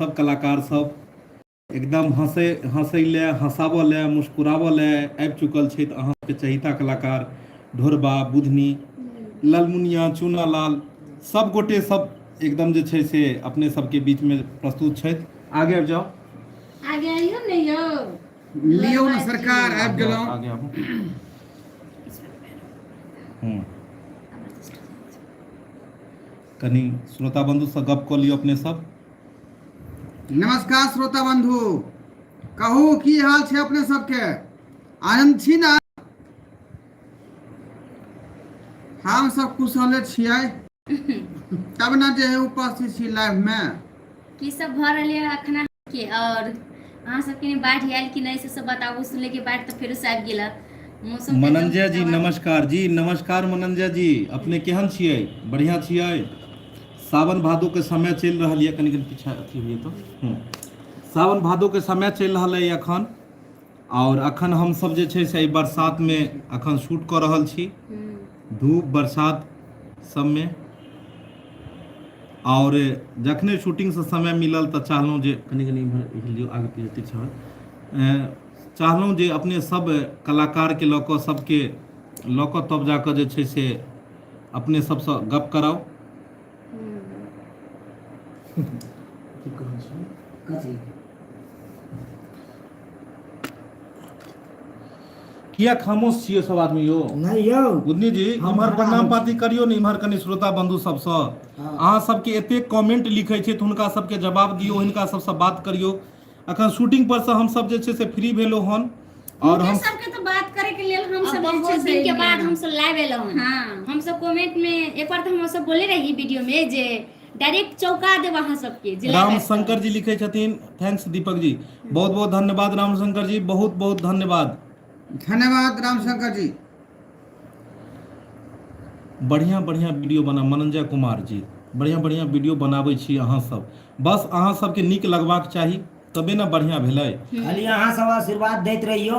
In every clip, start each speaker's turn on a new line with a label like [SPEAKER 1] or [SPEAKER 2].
[SPEAKER 1] सब कलाकार सब एकदम हँसै हँसै लए हँसाबऽ लए मुस्कुराबऽ लए आबि चुकल छथि अहाँके चहिता कलाकार ढोरबा बुधनी ललमुनिया चूनालाल सब गोटे सब एकदम जे छै से अपने सबके बीचमे प्रस्तुत छथि। आगे आबि जाउ।
[SPEAKER 2] आगे आइयो ने यौ।
[SPEAKER 3] लियौ ने सरकार, आबि गेलहुँ।
[SPEAKER 1] आगे आबू। हूँ कनि श्रोता बंधुसँ गप कऽ लियौ अपने सब।
[SPEAKER 3] नमस्कार श्रोता बंधु, कहू की हाल छै अपने सबके? आनंद छी ने? हम सब कुशले छियै तब ने जे है उपस्थित छी लाइव में।
[SPEAKER 4] की सब भऽ रहल है अखन के, और अहाँ सबके बाढ़ि आयल कि नहि से सब बताबू। सुनले कि बाढ़ि तऽ फेरो से आबि गेल मौसम।
[SPEAKER 1] मनंजय जी नमस्कार जी। नमस्कार मनंजय जी, अपने केहन छियै? बढ़िया छियै? सावन भादो के समय चलि रहल यऽ, कनि कनि पीछा अथी होइए तऽ। सावन भादो के समय चलि रहल अइ अखन, आओर अखन हमसब जे छै से एहि बरसातमे अखन शूट कऽ रहल छी, धूप बरसात सबमे। आओर जखने शूटिंगसँ समय मिलल तऽ चाहलहुँ जे कनि कनि इम्हर हिलियौ, आगे पीछे पीछे। चाहलहुँ जे अपने सब कलाकारके लऽ कऽ, सबके लऽ कऽ तब जा कऽ जे छै से अपने सबसँ गप कराउ। की कहै छी?
[SPEAKER 5] कथी?
[SPEAKER 1] किया खामोश छियै सब आदमी यौ?
[SPEAKER 5] नहि यौ।
[SPEAKER 1] बुधनी जी,
[SPEAKER 5] हम
[SPEAKER 1] इम्हर
[SPEAKER 5] खड़ा
[SPEAKER 1] प्रणाम
[SPEAKER 5] होइ
[SPEAKER 1] पाती
[SPEAKER 5] छी।
[SPEAKER 1] करियौ ने इम्हर कनि श्रोता बंधु सबसँ।
[SPEAKER 5] हँ।
[SPEAKER 1] अहाँ सबके एतेक कमेंट लिखै छै तऽ हुनका सबके जवाब दियौ, हिनका सबसँ बात करियौ। अखन शूटिंग पर से हम सब जे छै से फ्री भेलहुँ हन और
[SPEAKER 2] हुनके
[SPEAKER 1] हम
[SPEAKER 2] सबके तऽ बात करे के लेल हम
[SPEAKER 4] अब
[SPEAKER 2] सब जे छै
[SPEAKER 4] बहुत
[SPEAKER 2] से
[SPEAKER 4] दिन के बाद
[SPEAKER 2] एलियै।
[SPEAKER 4] हम सब लाइव एलहुँ हन।
[SPEAKER 2] हाँ।
[SPEAKER 4] हम सब कमेंट में एक बार तऽ हम सब बोले रही वीडियो में जे डायरेक्ट चौका देब अहाँ सबके जे लाइव
[SPEAKER 1] राम
[SPEAKER 4] आबि कऽ।
[SPEAKER 1] शंकर जी लिखै छथिन thanks Deepak ji, बहुत बहुत धन्यवाद राम शंकर जी, बहुत बहुत धन्यवाद।
[SPEAKER 3] धन्यवाद रामशंकर जी।
[SPEAKER 1] बढ़िया बढ़िया वीडियो बना मनंजय कुमार जी, बढ़िया बढ़िया वीडियो बनाबै छी अहाँ सब, बस अहाँ सबके नीक लगबाक चाही तबे ने बढ़िया भेलै।
[SPEAKER 5] खाली अहाँ सब आशीर्वाद दैत रहियौ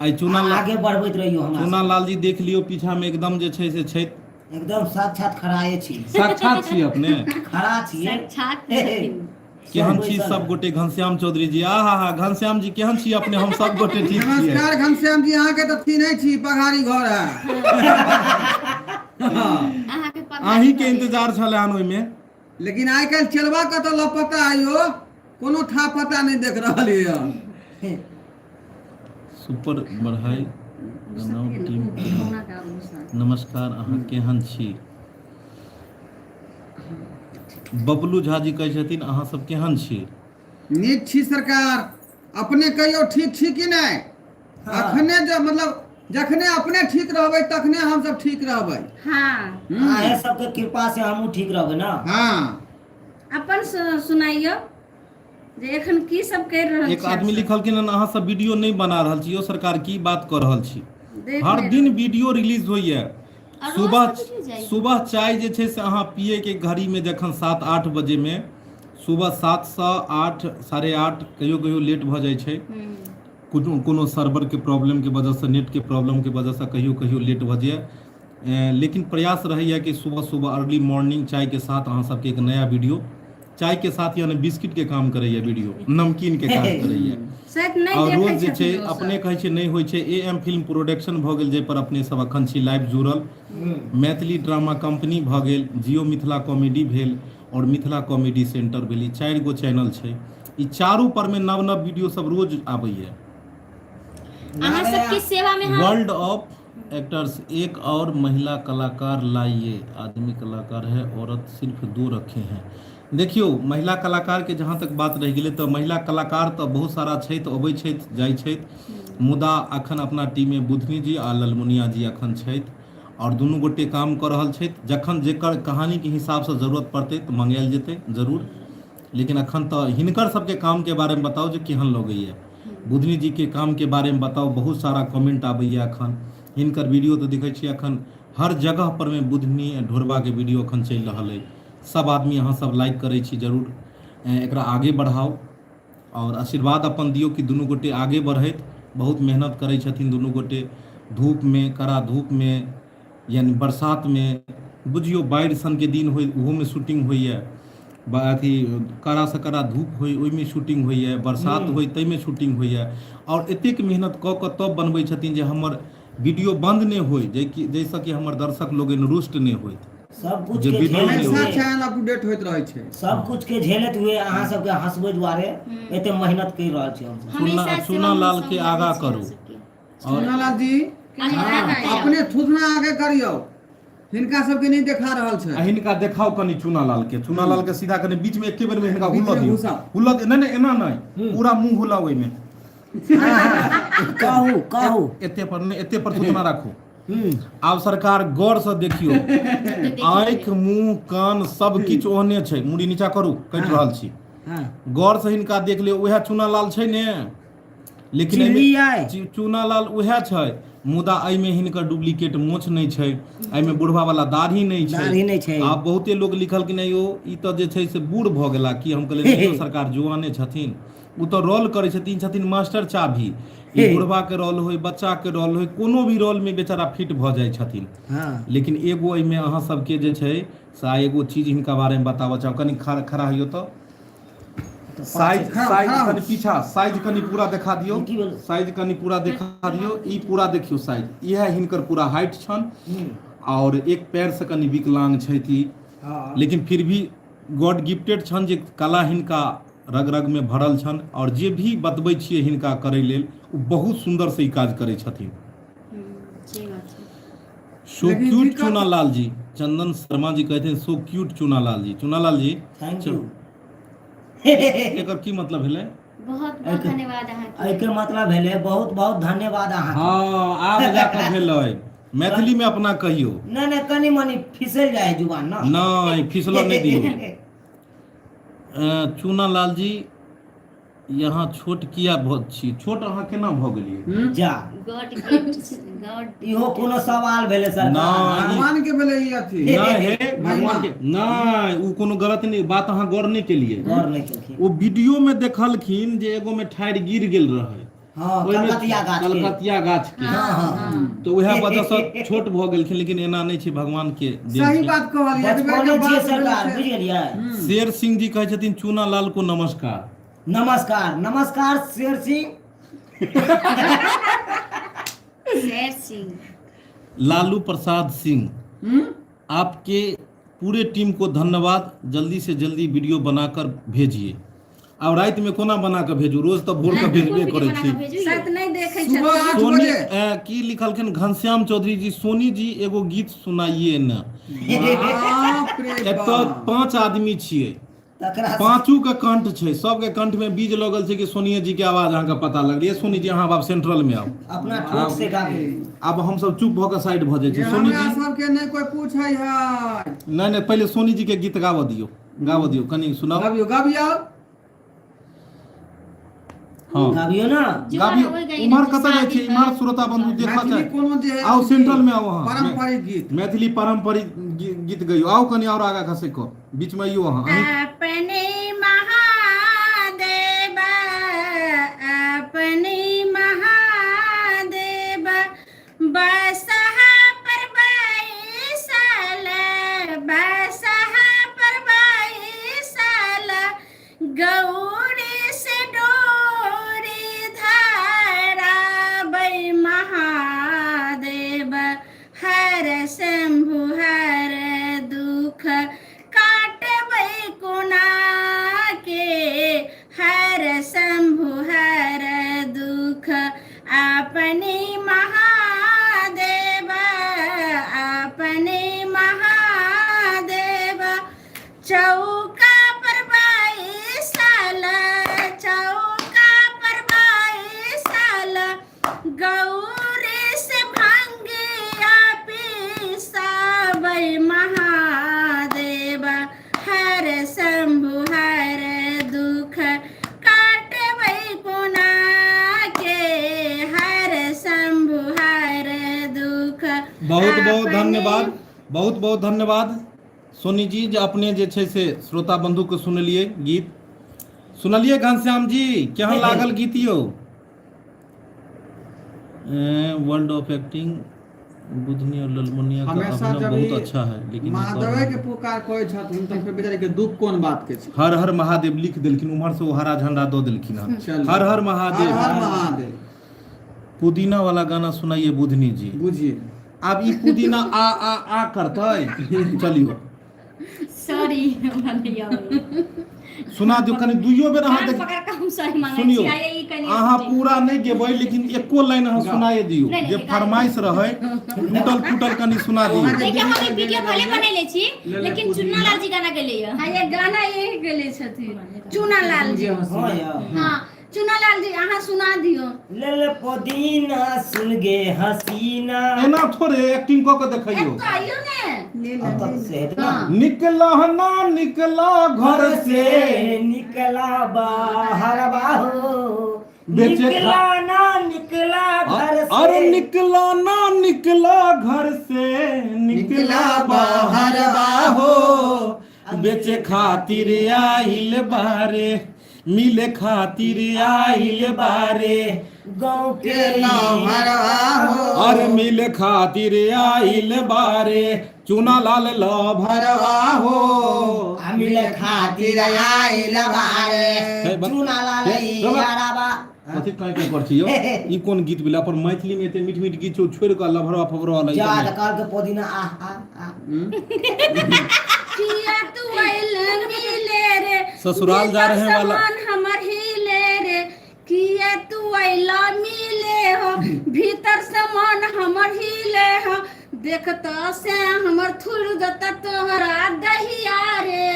[SPEAKER 1] आइ चूना
[SPEAKER 5] आ आगे बढ़बैत रहियौ हमरा
[SPEAKER 1] चूना
[SPEAKER 5] सबके।
[SPEAKER 1] लाल जी देख लियौ पीछा में एकदम जे छै से छथि।
[SPEAKER 5] एकदम साक्षात खड़ाए छी।
[SPEAKER 1] साक्षात छी अपने?
[SPEAKER 5] खड़ा छियै।
[SPEAKER 4] साक्षात छथिन।
[SPEAKER 1] केहन
[SPEAKER 5] सब
[SPEAKER 1] छी
[SPEAKER 5] बैसल
[SPEAKER 1] सब
[SPEAKER 5] है।
[SPEAKER 1] गोटे? घनश्याम चौधरी जी, आ हा हा, घनश्याम जी केहन छी अपने? हम सब गोटे ठीक छियै।
[SPEAKER 3] नमस्कार घनश्याम जी, अहाँके तऽ चिन्है छी, पघारी घर है।
[SPEAKER 4] अहाँके पघारी
[SPEAKER 1] अहीं के
[SPEAKER 4] घर है।
[SPEAKER 1] इंतजार छलै हन ओहिमे।
[SPEAKER 3] लेकिन आइ काल्हि चलबा कतऽ लापता है यौ, कोनो था पता नहि देख रहल यऽ।
[SPEAKER 1] सुपर बढ़ाई बनाउ टीम। नमस्कार, अहाँ केहन छी? बबलू झा जी कहै छथिन अहाँ सब केहन छी?
[SPEAKER 3] नीक छी सरकार, अपने कहियौ ठीक छी कि नहि? अखने जे मतलब जखने अपने ठीक रहबै तखने हमसब ठीक रहबै।
[SPEAKER 2] हाँ।
[SPEAKER 5] अहें सबके कृपा से हमहूँ ठीक रहबै ना।
[SPEAKER 3] हाँ।
[SPEAKER 2] अपन सुनाइयौ जे एखन की सब करि रहल
[SPEAKER 1] एक
[SPEAKER 2] छी
[SPEAKER 1] आदमी
[SPEAKER 2] आप सब?
[SPEAKER 1] लिखलखिन हन अहाँ सब वीडियो नहि बना रहल छी यौ सरकार, की बात कऽ रहल छी?
[SPEAKER 2] देख
[SPEAKER 1] हर
[SPEAKER 2] लेबै।
[SPEAKER 1] दिन वीडियो रिलीज होइए।
[SPEAKER 4] और रोज
[SPEAKER 1] सुबह
[SPEAKER 4] तऽ वीडियो जाइए।
[SPEAKER 1] सुबह चाय जे छै से अहाँ पिए के घड़ी में जखन 7-8 बजे में, सुबह 7 से 8 8:30, कहियो कहियो लेट भऽ जाइ छै, कोनो कोनो सर्वर के प्रॉब्लम के वजह से, नेट के प्रॉब्लम के वजह से कहियो कहियो लेट भऽ जाइए, लेकिन प्रयास रहैए कि सुबह सुबह अर्ली मॉर्निंग चाय के साथ अहाँ सबके एक नया वीडियो, चाय के साथ यानी बिस्किट के काम करैए वीडियो, नमकीन के काम करैए।
[SPEAKER 2] शायद नहि
[SPEAKER 1] और
[SPEAKER 2] देखै
[SPEAKER 1] रोज जे छै
[SPEAKER 2] छथिन ओ सब।
[SPEAKER 1] अपने कहै छै नहि होइ छै। ए एम फिल्म प्रोडक्शन भऽ गेल जाहि पर अपने सब अखन छी लाइव जुड़ल, मैथिली ड्रामा कंपनी भऽ गेल, जियो मिथिला कॉमेडी भेल और मिथिला कॉमेडी सेंटर भेल, ई 4 गो चैनल छै। ई चारू पर में नव नव वीडियो सब रोज आबैया।
[SPEAKER 4] अहाँ सबके सेवा में हम
[SPEAKER 1] वर्ल्ड ऑफ एक्टर्स एक और महिला कलाकार लाइए, आदमी कलाकार है औरत सिर्फ 2 रखे हैं। देखियौ महिला कलाकार के जहाँ तक बात रहि गेलै तऽ महिला कलाकार तऽ बहुत सारा छथि, अबै छथि जाइ छथि, मुदा अखन अपना टीम में बुधनी जी आ ललमुनिया जी अखन छथि और दुनू गोटे काम कऽ रहल छथि। जखन जेकर कहानी के हिसाब से जरूरत पड़तै तऽ मंगायल जेतै जरूर, लेकिन अखन तऽ हिनकर सबके काम के बारे में बताउ जे केहन लगैया। बुधनी जी के काम के बारे में बताउ, बहुत सारा कमेंट आबैया अखन हिनकर वीडियो तऽ देखै छियै अखन हर जगह पर में बुधनी ढोरबा के वीडियो अखन चलि रहल अइ। सब आदमी अहाँ सब लाइक करै छी जरूर, एकरा आगे बढ़ाउ और आशीर्वाद अपन दियौ कि दुनू गोटे आगे बढ़ैत। बहुत मेहनत करै छथिन दुनू गोटे, धूप में, कड़ा धूप में, यानी बरसात में, बुझियौ बाढ़ि सन के दिन होय ओहो में शूटिंग होइए। अथी कड़ासँ कड़ा धूप होइ ओहिमे शूटिंग होइए बरसात होइ ताहिमे शूटिंग होइए आओर एतेक मेहनत कऽ कऽ तब बनबै छथिन जे हमर वीडियो बन्द नहि होइ जेकि जाहिसँ कि हमर दर्शक लोकनि रुष्ट नहि होथि
[SPEAKER 5] सब कुछ
[SPEAKER 1] जे
[SPEAKER 5] के
[SPEAKER 1] वीडियो
[SPEAKER 5] झेलैत
[SPEAKER 1] नहि
[SPEAKER 3] हमेशा
[SPEAKER 5] हुए
[SPEAKER 3] चैनल अप टू डेट होइत रहै छै
[SPEAKER 5] सब कुछ के झेलैत हुए अहाँ सबके हंसबै दुआरे एते मेहनत कर रहल छी हमसब
[SPEAKER 4] हमेशा
[SPEAKER 1] चूना
[SPEAKER 4] सेवा
[SPEAKER 1] चूना
[SPEAKER 4] में
[SPEAKER 1] लाल
[SPEAKER 4] सब
[SPEAKER 1] के
[SPEAKER 4] लागल
[SPEAKER 1] आगा
[SPEAKER 4] छी
[SPEAKER 1] करू
[SPEAKER 4] हम सबके।
[SPEAKER 1] आओर
[SPEAKER 3] सोनालाल जी
[SPEAKER 4] अरे आगा
[SPEAKER 3] अपने थुथना आगे करियौ हिनका सबके नहि देखा रहल
[SPEAKER 1] आ
[SPEAKER 3] छै
[SPEAKER 1] हिनका देखाउ कनि चूना लाल के चूना लाल के सीधा कनि बीच में एके बेर में हिनका
[SPEAKER 3] बीच
[SPEAKER 1] हुलऽ
[SPEAKER 3] में
[SPEAKER 1] दियौ
[SPEAKER 3] घुसाउ।
[SPEAKER 1] हुलऽ दियौ नहि नहि एना नहि पूरा मुंह हुलाउ ओहिमे
[SPEAKER 5] कहू कहू
[SPEAKER 1] एते पर नहि एते पर थुथना राखू आब सरकार गौर से देखियौ आँखि मुंह कान सब किछु ओहने छै मुड़ी नीचा करू कटि रहल छी
[SPEAKER 5] हँ
[SPEAKER 1] गौर से हिनका देख लियौ उएह चूना लाल छै ने लेकिन एहिमे
[SPEAKER 5] चिन्हलियै
[SPEAKER 1] चूना लाल उएह छै मुदा एहिमे हिनकर डुप्लीकेट मोछ नहि छै एहिमे बुढ़वा वाला दाढ़ी नहि छै
[SPEAKER 5] दाढ़ी नहि छै।
[SPEAKER 1] आब बहुते लोग लिखल कि नहि यौ ई तऽ जे छै से बूढ़ भऽ गेला कि हम कहलियै नहि यौ सरकार जुआने छथिन ओ तऽ रोल करै छथिन छथिन मास्टर चाभी ई बुढ़वा के रोल होय बच्चा के रोल होय कोनो भी रोल में बेचारा फिट भऽ जाइ छथिन
[SPEAKER 5] हँ
[SPEAKER 1] लेकिन एगो एहिमे अहाँ सबके जे छै से आ एगो चीज हिनका बारे में बताबऽ चाहब कनि खड़ा खड़ा होइयौ तऽ साइज
[SPEAKER 3] खड़ा-
[SPEAKER 1] साइज
[SPEAKER 3] खड़ा हो।
[SPEAKER 1] कनि पीछा साइज कनि पूरा देखा दियौ
[SPEAKER 5] की भेल?
[SPEAKER 1] साइज कनि पूरा देखा दियौ ई पूरा देखियौ साइज इएह हिनकर पूरा हाइट छनि आओर एक पैर से कनि विकलांग छथि ई
[SPEAKER 5] हँ
[SPEAKER 1] लेकिन फिर भी गॉड गिफ्टेड छनि जे कला हिनका रग रग में भरल छनि आओर जे भी बतबै छियै हिनका करै लेल ओ बहुत सुन्दर से ई काज करै छथिन
[SPEAKER 4] सही बात छै
[SPEAKER 1] सो
[SPEAKER 3] लेकिन
[SPEAKER 1] क्यूट
[SPEAKER 3] दिक्कत-
[SPEAKER 1] चूना लाल जी चंदन शर्मा जी कहते हैं so cute Chuna Lal ji Chuna Lal ji
[SPEAKER 5] thank
[SPEAKER 1] चलू।
[SPEAKER 5] यू
[SPEAKER 1] एकर की मतलब भेलै
[SPEAKER 4] बहुत बहुत धन्यवाद अहाँके
[SPEAKER 5] एहिके मतलब भेलै बहुत बहुत धन्यवाद अहाँके
[SPEAKER 1] हँ आब जाकऽ भेलै मैथिली में अपना कहियौ
[SPEAKER 5] नहि नहि कनि मनि फिसल जाइ है जुबान न
[SPEAKER 1] नहि फिसलऽ नहि दियौ चूना लाल जी यहाँ छोट किया भऽ छी छोट अहाँ केना भऽ गेलियै
[SPEAKER 5] जा
[SPEAKER 4] गॉड गिफ्ट गॉड
[SPEAKER 5] इहो कोनो सवाल भेलै सरकार
[SPEAKER 1] नहि।
[SPEAKER 3] भगवान के भेलै ई अथी
[SPEAKER 1] नहि हे भगवान के नहि ओ कोनो गलत नहि बात अहाँ गौर नहि केलियै
[SPEAKER 5] गौर नहि केलखिन
[SPEAKER 1] ओ वीडियो में देखलखिन जे एगो में ठाढ़ि गिर गेल रहै
[SPEAKER 5] हँ
[SPEAKER 1] ओहिमे
[SPEAKER 5] कलकतिया गाछ के
[SPEAKER 1] कलकतिया गाछ के
[SPEAKER 5] हँ हँ
[SPEAKER 1] तऽ उएह वजह से छोट भऽ गेलखिन लेकिन एना नहि छै भगवान के देन
[SPEAKER 3] सही
[SPEAKER 1] छै।
[SPEAKER 3] बात कहलियै एतबे
[SPEAKER 5] बचपने
[SPEAKER 3] के
[SPEAKER 5] छियै
[SPEAKER 3] बात भेलै
[SPEAKER 5] सरकार
[SPEAKER 3] से-
[SPEAKER 5] बुझि गेलियै
[SPEAKER 1] शेर सिंह जी कहै छथिन चूना लाल को नमस्कार
[SPEAKER 5] नमस्कार नमस्कार शेर सिंह
[SPEAKER 4] शेर सिंह
[SPEAKER 1] लालू प्रसाद सिंह
[SPEAKER 3] हम्म?
[SPEAKER 1] आपके पूरे टीम को धन्यवाद जल्दी से जल्दी वीडियो बनाकर भेजिए आब राति में कोना बना कऽ भेजू रोज तऽ भोर कऽ भेजबे करै छी
[SPEAKER 2] साथ नहि देखै
[SPEAKER 3] सुबह
[SPEAKER 2] छथिन
[SPEAKER 3] आठ
[SPEAKER 1] सोनी
[SPEAKER 3] बजे
[SPEAKER 1] की लिखलखिन घनश्याम चौधरी जी सोनी जी एगो गीत सुनाइए ने
[SPEAKER 3] बाप रे
[SPEAKER 1] एतऽ
[SPEAKER 3] बाप
[SPEAKER 1] पांच आदमी छियै
[SPEAKER 5] तकरा
[SPEAKER 1] पांचू के कंठ छै सबके कंठ में बीज लगल छै कि सोनिये जी के आवाज अहाँके पता लगलै सोनी जी अहाँ आब सेंट्रल में आउ
[SPEAKER 5] अपना ठोक से गाबी
[SPEAKER 1] आब हमसब चुप भऽ कऽ साइड भऽ जाइ
[SPEAKER 3] ये
[SPEAKER 1] छी सोनी
[SPEAKER 3] हमरा
[SPEAKER 1] जी
[SPEAKER 3] सबके नहि कोइ पूछै है
[SPEAKER 1] नहि नहि पहिले सोनी जी के गीत गाबऽ दियौ गाबऽ दियौ कनि सुनाउ
[SPEAKER 3] गाबियौ गाबियौ
[SPEAKER 1] हँ
[SPEAKER 5] गाबियौ ना
[SPEAKER 1] गाबियौ उम्हर कतऽ जाइ छी इम्हर श्रोता बंधु देखऽ
[SPEAKER 3] मैथिली
[SPEAKER 1] चाहे
[SPEAKER 3] कोनो जे है
[SPEAKER 1] आउ सेंट्रल में आउ अहाँ
[SPEAKER 3] पारंपरिक गीत
[SPEAKER 1] मैथिली पारंपरिक गीत गइयौ आउ कनि आओर आगाँ खसै कऽ बीच में अइयौ अहाँ अहीं
[SPEAKER 2] अपने महादेव अपने महादेव बसहा पर बैसल बसहा पर बैसल गौरी से डोरी धराबै महादेव हर शंभु हर दुख काटबै कोना के हर शंभु हर दुख अपने महादेव अपने महादेव चौका पर बैसल चौका पर बैसल गौरी से भंगिया पिसाबै महादेव हर शंभु हर दुख काटबै कोना के हर शंभु हर दुख
[SPEAKER 1] बहुत बहुत
[SPEAKER 2] अपने
[SPEAKER 1] धन्यवाद बहुत बहुत धन्यवाद सोनी जी जे अपने जे छै से श्रोता बंधु के सुनलियै गीत सुनलियै घनश्याम जी केहन लागल गीत यौ वर्ल्ड ऑफ एक्टिंग बुधनी और ललमुनिया का
[SPEAKER 3] हमेशा
[SPEAKER 1] अभिनय
[SPEAKER 3] जब
[SPEAKER 1] बहुत
[SPEAKER 3] ई
[SPEAKER 1] अच्छा है, लेकिन एक और
[SPEAKER 3] महादेवे के पुकार कहै छथिन तऽ फेर बेचारे के दुख कोन बात के छै।
[SPEAKER 1] हर हर महादेव लिख देलखिन, उम्हर से ओ हरा झंडा दऽ देलखिन हन।
[SPEAKER 3] चलू।
[SPEAKER 1] हर हर
[SPEAKER 3] हर
[SPEAKER 1] महादेव।
[SPEAKER 3] हर महादेव।
[SPEAKER 1] पुदीना वाला गाना सुनाइए बुधनी जी।
[SPEAKER 3] बुझिए।
[SPEAKER 1] आब ई पुदीना आ आ आ करतै। चलियो।
[SPEAKER 4] सॉरी, हमरा नहि आबैया।
[SPEAKER 1] सुना दियौ कनि दुइयो बेर अहाँ।
[SPEAKER 4] कान
[SPEAKER 1] देख
[SPEAKER 4] पकड़ कऽ हम सॉरी मांगै
[SPEAKER 1] सुनियौ,
[SPEAKER 4] छी। आइ ई कनि
[SPEAKER 1] अहाँ पूरा नहि गेबै, लेकिन एको लाइन अहाँ सुनाए दियौ।
[SPEAKER 4] नहि,
[SPEAKER 1] जे
[SPEAKER 4] नहि,
[SPEAKER 1] फरमाइश रहै टूटल फूटल, कनि सुना दियौ।
[SPEAKER 4] देखियौ, हम ई वीडियो भले बनेले छी, लेकिन चुन्ना लाल जी गाना गेले यऽ।
[SPEAKER 2] हाँ, ये गाना यही गेले छथिन चूना लाल जी।
[SPEAKER 5] हाँ यौ।
[SPEAKER 2] हाँ, चूना लाल जी, अहाँ सुना दियौ।
[SPEAKER 5] ले ले पुदीना सुन गे हसीना।
[SPEAKER 1] एना थोड़े एक्टिंग कऽ के देखैयौ।
[SPEAKER 2] एतऽ आइयो ने।
[SPEAKER 5] अब तक से हेतै ना।
[SPEAKER 2] हाँ।
[SPEAKER 1] निकला ना निकला घर से,
[SPEAKER 5] निकला बाहर बाहो,
[SPEAKER 1] बेचे
[SPEAKER 5] निकला ना निकला घर से,
[SPEAKER 1] अरे निकला ना निकला घर से, निकला बाहर बाहो, बेचे खातिर आइल बारे, मिले खातिर आइल बारे,
[SPEAKER 5] गाँव के
[SPEAKER 3] के लहरवा हो,
[SPEAKER 1] अरे मिले खातिर आइल बारे, चूना लाल लभरवा हो।
[SPEAKER 5] आ मिले खातिर
[SPEAKER 3] आइल बारे।
[SPEAKER 1] हे, बस।
[SPEAKER 5] चूना लाल
[SPEAKER 1] हे, बाबा।
[SPEAKER 5] याराबा।
[SPEAKER 1] कथी काहे काहे कर छी यौ? ई कोन गीत भेलै? अपन मैथिली में एते मीठ मीठ गीत छौ, छोड़ि कऽ लभरवा फभरवा वाला ई
[SPEAKER 5] जा
[SPEAKER 1] सब
[SPEAKER 5] तऽ कहलकै पुदीना आ आ आ।
[SPEAKER 2] किया तू आइल मिले रे,
[SPEAKER 1] ससुराल जा रहे वाला।
[SPEAKER 2] भीतर समान हमर हिले रे, किया तू आइल मिले हो, भीतर समान हमर हिले हो, देखता से हमर थुर दता तोहरा दहिया रे,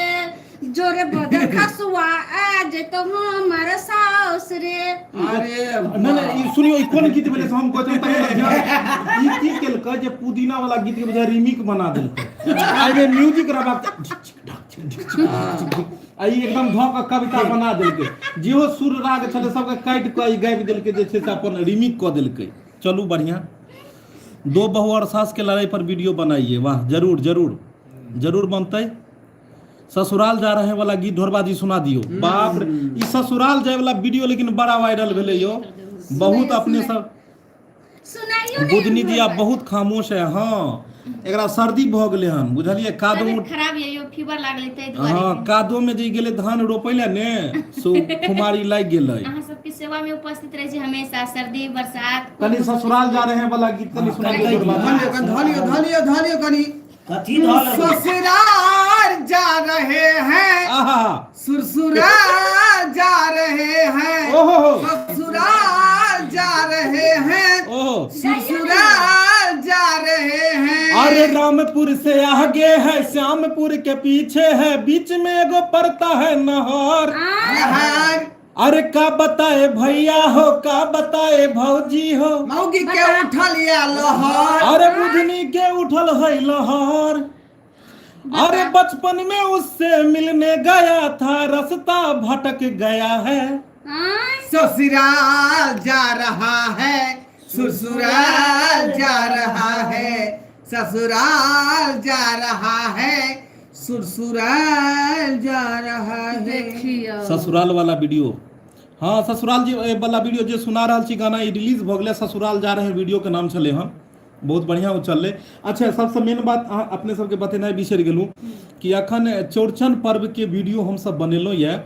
[SPEAKER 2] जोरे बदर खसुआ आ जेतो हमर साउस रे।
[SPEAKER 3] अरे।
[SPEAKER 1] नहि नहि, ई सुनियौ, ई कोन गीत भेलै से हम कहै छी तकर ध्यान। ई की केलकै जे पुदीना वाला गीत के बजाय रीमिक बना देलकै। एहिमे म्यूजिक रहबाक चाही, झिक झिक ढक झिक झिक झिक झिक झिक, आ ई एकदम धऽ कऽ कविता बना देलकै। जेहो सुर राग छलै सबके काटि कऽ ई गाबि देलकै, जे छै से अपन रीमिक कऽ देलकै। चलू, बढ़िआँ। दो बहू और सास के लड़ाई पर वीडियो बनाइए। वाह, जरूर जरूर जरूर बनतै। ससुराल जा रहे वाला गीत ढोरबा जी सुना दियौ। बाप रे, ई ससुराल जाय वाला वीडियो लेकिन बड़ा वायरल भेलै यौ, बहुत अपने सब।
[SPEAKER 2] सुनाइयो ने।
[SPEAKER 1] बुधनी जी आप बहुत खामोश है। हाँ, एकरा सर्दी भऽ गेलै हन, बुझलियै? कादो
[SPEAKER 4] तबियत खराब यऽ यौ, फीवर लागलै ताहि दुआरे।
[SPEAKER 1] हाँ, कादो में जे गेलै धान रोपै लए ने, सो खुमारी लागि गेलै।
[SPEAKER 4] अहाँ सबके सेवा में उपस्थित रहै छी हमेशा, सर्दी बरसात।
[SPEAKER 1] कनि ससुराल जा रहे हैं वाला गीत कनि सुना दियौ ढोरबा जी।
[SPEAKER 3] धलियो कनि, धलियो धलियो धलियो कनि।
[SPEAKER 5] कथी धऽ लेबै?
[SPEAKER 3] ससुराल जा रहे हैं,
[SPEAKER 1] आहा।
[SPEAKER 3] सुरसुराल जा रहे हैं,
[SPEAKER 1] ओहो हो।
[SPEAKER 3] ससुराल जा रहे हैं,
[SPEAKER 1] ओहो।
[SPEAKER 3] ससुराल जा रहे हैं।
[SPEAKER 1] अरे रामपुर से आगे है, श्यामपुर के पीछे है, बीच में एगो पड़ता है नहर।
[SPEAKER 3] नहर।
[SPEAKER 1] अरे का बताए भैया हो, का बताए भौजी हो,
[SPEAKER 3] मौगी के उठल या लहर।
[SPEAKER 1] अरे बुधनी के उठल है लहर। अरे बचपन में उससे मिलने गया था, रास्ता भटक गया है।
[SPEAKER 2] आँय।
[SPEAKER 3] ससुराल जा रहा है, ससुराल जा रहा है, ससुराल जा रहा है, ससुराल जा रहा है।
[SPEAKER 2] देखियौ।
[SPEAKER 1] ससुराल वाला वीडियो, हाँ, ससुराल जी ए वाला वीडियो जे सुना रहल छी गाना, ई रिलीज भऽ गेलै। ससुराल जा रहे वीडियो के नाम छलै हन, बहुत बढ़िआँ ओ चललै। अच्छा, सबसँ मेन बात अहाँ अपने सबके बतेनाइ बिसरि गेलहुँ कि अखन चौड़चन पर्व के वीडियो हमसब बनेलहुँ यऽ,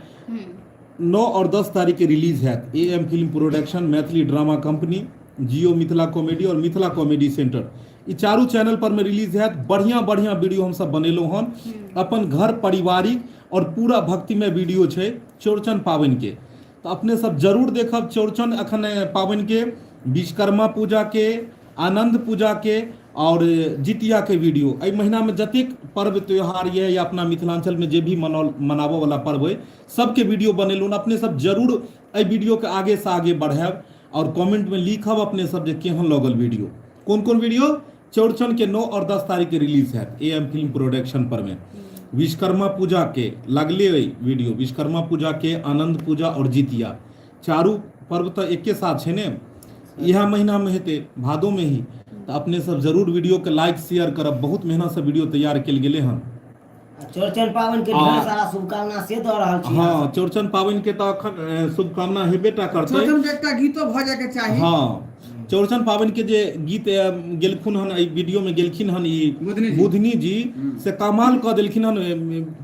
[SPEAKER 1] 9 आओर 10 तारीख के रिलीज हैत। A M film production, Maithili drama company, Jio Mithila comedy आओर मिथिला कॉमेडी सेंटर, ई चारू चैनल पर में रिलीज हैत। बढ़िया बढ़िया वीडियो हमसब बनेलहुँ हन, अपन घर पारिवारिक आओर पूरा भक्तिमय वीडियो छै चौड़चन पाबनिके, तऽ अपने सब जरूर देखब। चौड़चन अखन पाबनिके, विश्वकर्मा पूजाके, आनन्द पूजाके आओर जितियाके वीडियो, एहि महीनामे जतेक पर्व त्योहार यऽ या अपना मिथिलाञ्चलमे जे भी मनाओल मनाबऽवला पर्व अइ, सबके वीडियो बनेलहुँ। अपने सब जरूर एहि वीडियोके आगेसँ आगे बढ़ायब आओर कमेंटमे लिखब अपने सब जे केहन लगल वीडियो, कोन कोन वीडियो। चौड़चन के 9 और 10 तारीख के रिलीज है ए एम फिल्म प्रोडक्शन पर में। विश्वकर्मा पूजा के लगले अइ वीडियो, विश्वकर्मा पूजा के, आनंद पूजा और जितिया, चारू पर्व तऽ एके साथ छै ने, इएह महीना में हेतै, भादो में ही। तऽ अपने सब जरूर वीडियो के लाइक शेयर करब, बहुत मेहनत से वीडियो तैयार कयल गेलै हन।
[SPEAKER 5] आ चौड़चन पाबनि के ढेर सारा शुभकामना से दऽ रहल छी।
[SPEAKER 1] हँ, चौड़चन पाबनि के तऽ अखन शुभकामना हेबे टा करतै।
[SPEAKER 3] चौड़चन के एकटा गीतो भऽ जायके चाही।
[SPEAKER 1] हँ, चौरचन पाबनि के जे गीत गेलखुन हन एहि वीडियो में गेलखिन हन ई
[SPEAKER 3] बुधनी जी।
[SPEAKER 1] बुधनी जी से कमाल कऽ देलखिन हन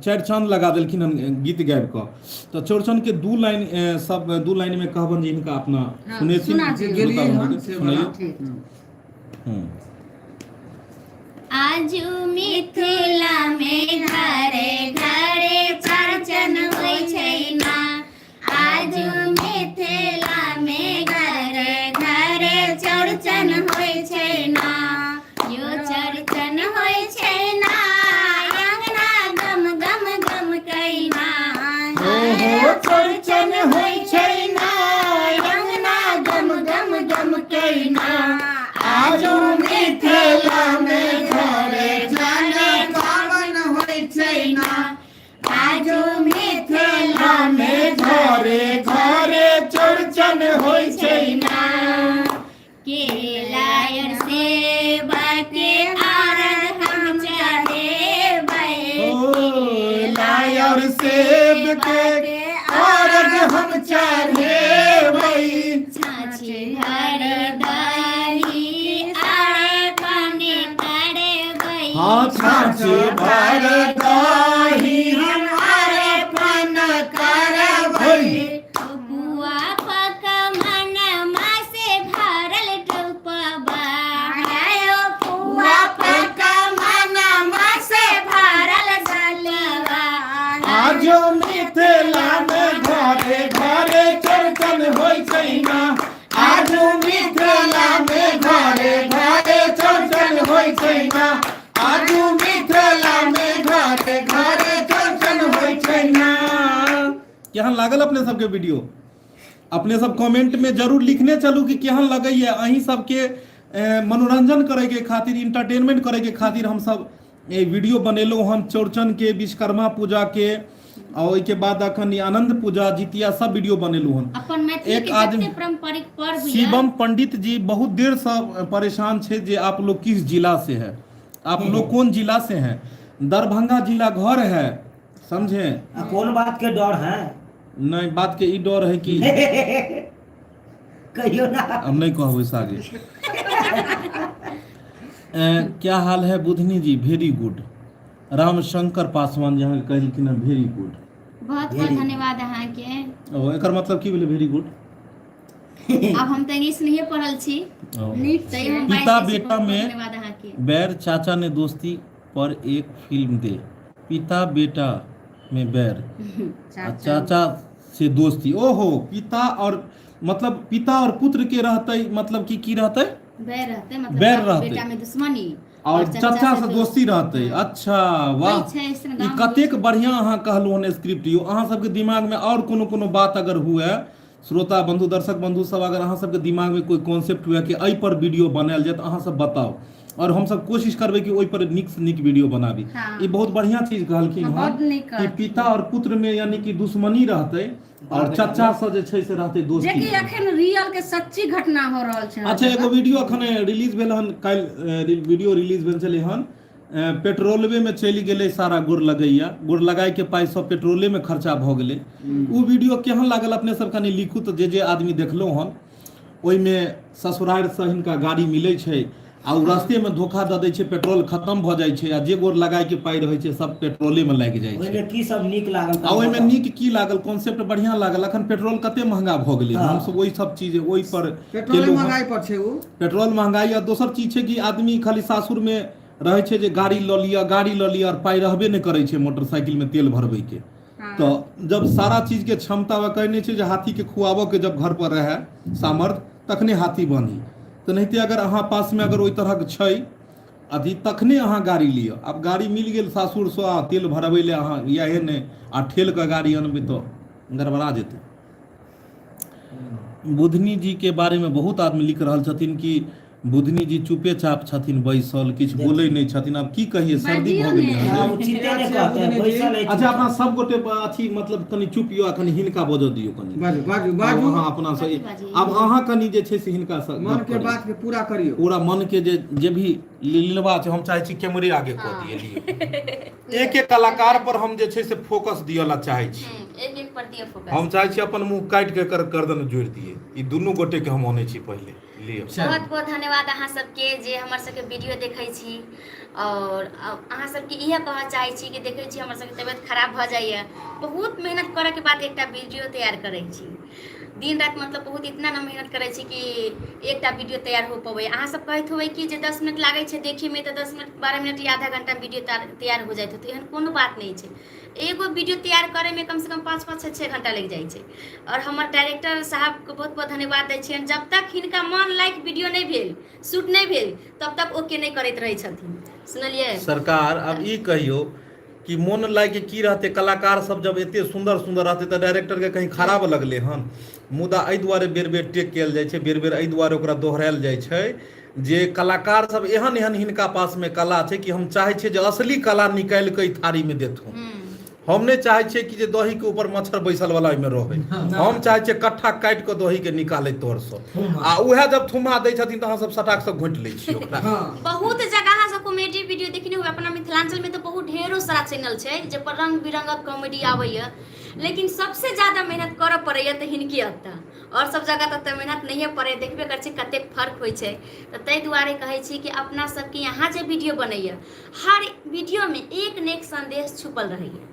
[SPEAKER 1] चारि चांद लगा देलखिन हन गीत गाबि कऽ तऽ चौरचन के दू लाइन सब दू लाइन में कहबनि जे हिनका अपना
[SPEAKER 2] हँ,
[SPEAKER 1] सुनेथिन
[SPEAKER 2] सुना
[SPEAKER 3] जे
[SPEAKER 2] दियौ।
[SPEAKER 3] गेलियै
[SPEAKER 1] श्रोता
[SPEAKER 3] हन
[SPEAKER 1] बन्धुके
[SPEAKER 3] से
[SPEAKER 1] सुनैयौ
[SPEAKER 3] बला
[SPEAKER 2] ठीक।
[SPEAKER 1] हूँ
[SPEAKER 4] आजू मिथिला में घरे घरे चौरचन होइ छै ना आजू मिथिला में घरे घरे चौरचन होइ छै ना यो चौरचन होइ छै ना अंगना गम गम गम कैना
[SPEAKER 1] ओहो चौरचन होइ छै ना
[SPEAKER 4] अंगना गम गम गम कैना
[SPEAKER 1] आजू मिथिला में घरे
[SPEAKER 3] जाने पावन होइ छै ना
[SPEAKER 4] आजू मिथिला
[SPEAKER 1] में घरे घरे चौरचन होइ छै ना
[SPEAKER 4] केला और सेब के अर्घ हम चढ़ेबै
[SPEAKER 1] ओ लाय और सेब के अर्घ हम चढ़ेबै
[SPEAKER 4] छाछ भर दही अर्पण करबै
[SPEAKER 1] हाँ छाछ भर दही
[SPEAKER 3] हम अर्पण करबै
[SPEAKER 4] बुआ पकमनमा से भरल टोपबा आयो पुआ पकमनमा से भरल डलवा
[SPEAKER 1] आजो मिथिला में घरे घरे चौरचन होइ छै ना आजो मिथिला में घरे घरे चौरचन होइ छै ना आजो मिथिला में घरे घरे चौरचन होइ छै ना केहन लागल अपने सबके वीडियो अपने सब कमेंट में जरूर लिखने चलू कि केहन लगैया अहीं सबके मनोरंजन करे के खातिर इंटरटेनमेंट करे के खातिर हम सब ए वीडियो बनेलहुँ हन चौरचन के विश्वकर्मा पूजा के आ ओहिके बाद अखन ई आनंद पूजा जितिया सब वीडियो बनेलहुँ हन
[SPEAKER 4] अपन मैथिली
[SPEAKER 1] एक
[SPEAKER 4] के
[SPEAKER 1] आदमी
[SPEAKER 4] जते पारंपरिक पर्व यऽ
[SPEAKER 1] शिवम पंडित जी बहुत देर से परेशान छे जे आप लोग किस जिला से है आप लोग कौन जिला से हैं दरभंगा जिला घर है समझे
[SPEAKER 5] आ कोन बात के डर है
[SPEAKER 1] नहीं बात के ई डर है कि
[SPEAKER 5] कहियो ना
[SPEAKER 1] हम नहीं कहब ओहिसँ आगे क्या हाल है बुधनी जी वेरी गुड रामशंकर पासवान जी अहाँके कहलखिन हँ वेरी गुड
[SPEAKER 4] बहुत बहुत धन्यवाद अहाँके
[SPEAKER 1] ओ एकर मतलब की भेलै वेरी गुड
[SPEAKER 4] आब हम तऽ इंग्लिश नहिए पढ़ल छी
[SPEAKER 2] नीक
[SPEAKER 4] तैयो हम बाजि
[SPEAKER 1] पिता
[SPEAKER 4] दै छी,
[SPEAKER 1] बेटा
[SPEAKER 4] बहुत बहुत
[SPEAKER 1] में
[SPEAKER 4] धन्यवाद अहाँके
[SPEAKER 1] बैर चाचा ने दोस्ती पर एक फिल्म दे पिता बेटा में बैर आ चाचा से दोस्ती ओहो पिता और मतलब पिता और पुत्र के रहते मतलब की की रहते
[SPEAKER 4] बैर रहते मतलब
[SPEAKER 1] बैर
[SPEAKER 4] बाप
[SPEAKER 1] रहतै।
[SPEAKER 4] बेटा में दुश्मनी
[SPEAKER 1] और चाचा से दोस्ती रहते अच्छा वाह
[SPEAKER 4] होइ छै ऐसन
[SPEAKER 1] ई
[SPEAKER 4] गाँव में
[SPEAKER 1] कतेक बढ़िया अहाँ कहलहुँ हन स्क्रिप्ट यौ अहाँ सबके दिमाग में और कोनो कोनो बात अगर हुए श्रोता बंधु दर्शक बंधु सब अगर अहाँ सबके दिमाग में कोई कॉन्सेप्ट हुए कि एहि पर वीडियो बनायल जाए तऽ अहाँ सब बताउ और हम सब कोशिश करबै कि ओहि पर नीक से नीक वीडियो बनाबी
[SPEAKER 2] हाँ।
[SPEAKER 1] ई बहुत बढ़िया चीज कहलखिन
[SPEAKER 2] हाँ,
[SPEAKER 1] हन
[SPEAKER 2] बहुत नीक
[SPEAKER 1] कि पिता और पुत्र में यानी कि दुश्मनी रहते और चचा से जे छै से रहते
[SPEAKER 2] जे
[SPEAKER 1] दोस्ती
[SPEAKER 2] कि अखन रियल के सच्ची घटना हो रहल छै
[SPEAKER 1] अच्छा एगो वीडियो अखन रिलीज भेल हन काल्हि वीडियो रिलीज भेल छलै हन पेट्रोलवे में चलि गेलै सारा गोर लगैया गोर लगाय के पाइ सब पेट्रोले में खर्चा भऽ गेलै ओ वीडियो केहन लागल अपने सब कनि लिखू तऽ जे जे आदमी देखलहुँ हन ओहिमे ससुरारिसँ हिनका गाड़ी मिलै छै आ ओ रस्तेमे धोखा दऽ दै छै पेट्रोल खतम भऽ जाइ छै आ जे गोर लगायके पाइ रहै छै सब पेट्रोलेमे लागि जाइ छै
[SPEAKER 5] ओहिमे की सब नीक लागल
[SPEAKER 1] आ ओहिमे नीक की लागल कॉन्सेप्ट बढ़िआँ लागल अखन पेट्रोल कते महंगा भऽ गेलै
[SPEAKER 5] हँ।
[SPEAKER 1] हमसब ओहि सब चीज ओहि पर
[SPEAKER 3] पेट्रोल
[SPEAKER 1] केलहुँ हन।
[SPEAKER 3] महंगाई पर छै ओ
[SPEAKER 1] पेट्रोल महंगाई आ दोसर चीज छै कि आदमी खाली सासुरमे रहै छै जे गाड़ी लऽ लिअ गाड़ी लऽ लिअ आओर पाइ रहबे नहि करै छै मोटरसाइकिलमे तेल भरबैके तऽ जब सारा चीजके क्षमता वएह कहै नहि छै जे हाथीके खुआबऽके जब घर पर रहए सामर्थ्य तखने हाथी बान्ही तेनाहिते अगर अहाँ पासमे अगर ओहि तरहक छै अथी तखने अहाँ गाड़ी लिअ आब गाड़ी मिल गेल सासुरसँ आ तेल भरबै लए अहाँ इएह नहि आ ठेल कऽ गाड़ी अनबै तऽ गड़बड़ा जेतै बुधनी जी के बारे में बहुत आदमी लिख रहल छथिन कि बुधनी जी चुपे चाप छथिन बैसल किछु बोलै नहि छथिन आब की कहिए सर्दी भऽ गेलै
[SPEAKER 2] बाजियौ
[SPEAKER 1] हन
[SPEAKER 5] हँ, उचिते नहि कहतै बैसल अछि
[SPEAKER 1] अच्छा अपना सब गोटे अथी मतलब कनि चुप यौ आ कनि हिनका बजऽ दियौ कनि
[SPEAKER 3] बाजू बाजू
[SPEAKER 1] आब
[SPEAKER 3] बाजू
[SPEAKER 1] अहाँ अपना से
[SPEAKER 4] बाजू, बाजू।
[SPEAKER 1] आब अहाँ कनि जे छै से हिनका से
[SPEAKER 3] मन
[SPEAKER 1] गप
[SPEAKER 3] के
[SPEAKER 1] करियौ।
[SPEAKER 3] बात के पूरा करियौ
[SPEAKER 1] पूरा मन के जे जे भी लीलवा छै हम चाहै छी कैमरे आगे कऽ दियै लियौ एक एक कलाकार पर हम जे छै से फोकस दिअ ला चाहै छी
[SPEAKER 4] एक एक पर दिअ फोकस
[SPEAKER 1] हम चाहै छी अपन मुंह काटि के एकर गर्दन जोड़ि दियै ई दुनू गोटे के हम अनै छी पहिले लिअ।
[SPEAKER 4] बहुत बहुत धन्यवाद अहाँ सबके जे हमर सबके वीडियो देखै छी। और अहाँ सबके इएह कहऽ चाहै छी कि देखै छी हमर सबके तबियत खराब भऽ जाइए, बहुत मेहनत करऽके बाद एकटा वीडियो तैयार करै छी। दिन राति मतलब बहुत इतना ने मेहनत करै छी कि एकटा वीडियो तैयार हो पबै। अहाँ सब कहैत होबै कि जे 10 मिनट लागै छै देखैमे, तऽ 10 मिनट 12 मिनट या आधा घंटामे वीडियो तैयार हो जाइत होतै। एहन कोनो बात नहि छै। एगो वीडियो तैयार करैमे कमसँ कम 5 5 6 6 घंटा लागि जाइ छै। आओर हमर डायरेक्टर साहबके बहुत बहुत धन्यवाद दै छियनि, जब तक हिनका मन लायक वीडियो नहि भेल, शूट नहि भेल, तब तक ओके नहि करैत रहै छथिन। सुनलियै
[SPEAKER 1] सरकार? आब ई कहियौ कि मोन लागि की रहतै? कलाकार सब जब एते सुन्दर सुन्दर रहतै तऽ डायरेक्टरके कहीं खराब लगलै हन? मुदा एहि दुआरे बेर बेर टेक कयल जाइ छै, बेर बेर एहि दुआरे ओकरा दोहरायल जाइ छै जे कलाकार सब एहन एहन हिनका पासमे कला छै कि हम चाहै छियै जे असली कला निकालि कऽ ई थारीमे देथुन। हम नहि चाहै छियै कि जे दहीके ऊपर मच्छर बैसल वाला ओहिमे रहै। हम चाहै छियै कट्ठा काटि कऽ दहीके निकालै तोरसँ। आ उएह जब थुम्हा दै छथिन तऽ अहाँ सब सटाक से घोंटि लै छियै ओकरा।
[SPEAKER 4] बहुत जगह अहाँ सब कॉमेडी वीडियो देखने होबै। अपना मिथिलांचल में तऽ बहुत ढेरो सारा चैनल छै जे पर रंग बिरंगक कॉमेडी आबैया, लेकिन सबसे ज्यादा मेहनत करऽ पड़ैया तऽ हिनके ओतऽ। आओर सब जगह तऽ मेहनत नहिए पड़ैया, देखबे करै छी कतेक फर्क होइ छै। तऽ ताहि दुआरे कहै छी कि अपना सबके यहाँ जे वीडियो बनैया, हर वीडियोमे एक ने एक संदेश छुपल रहैया,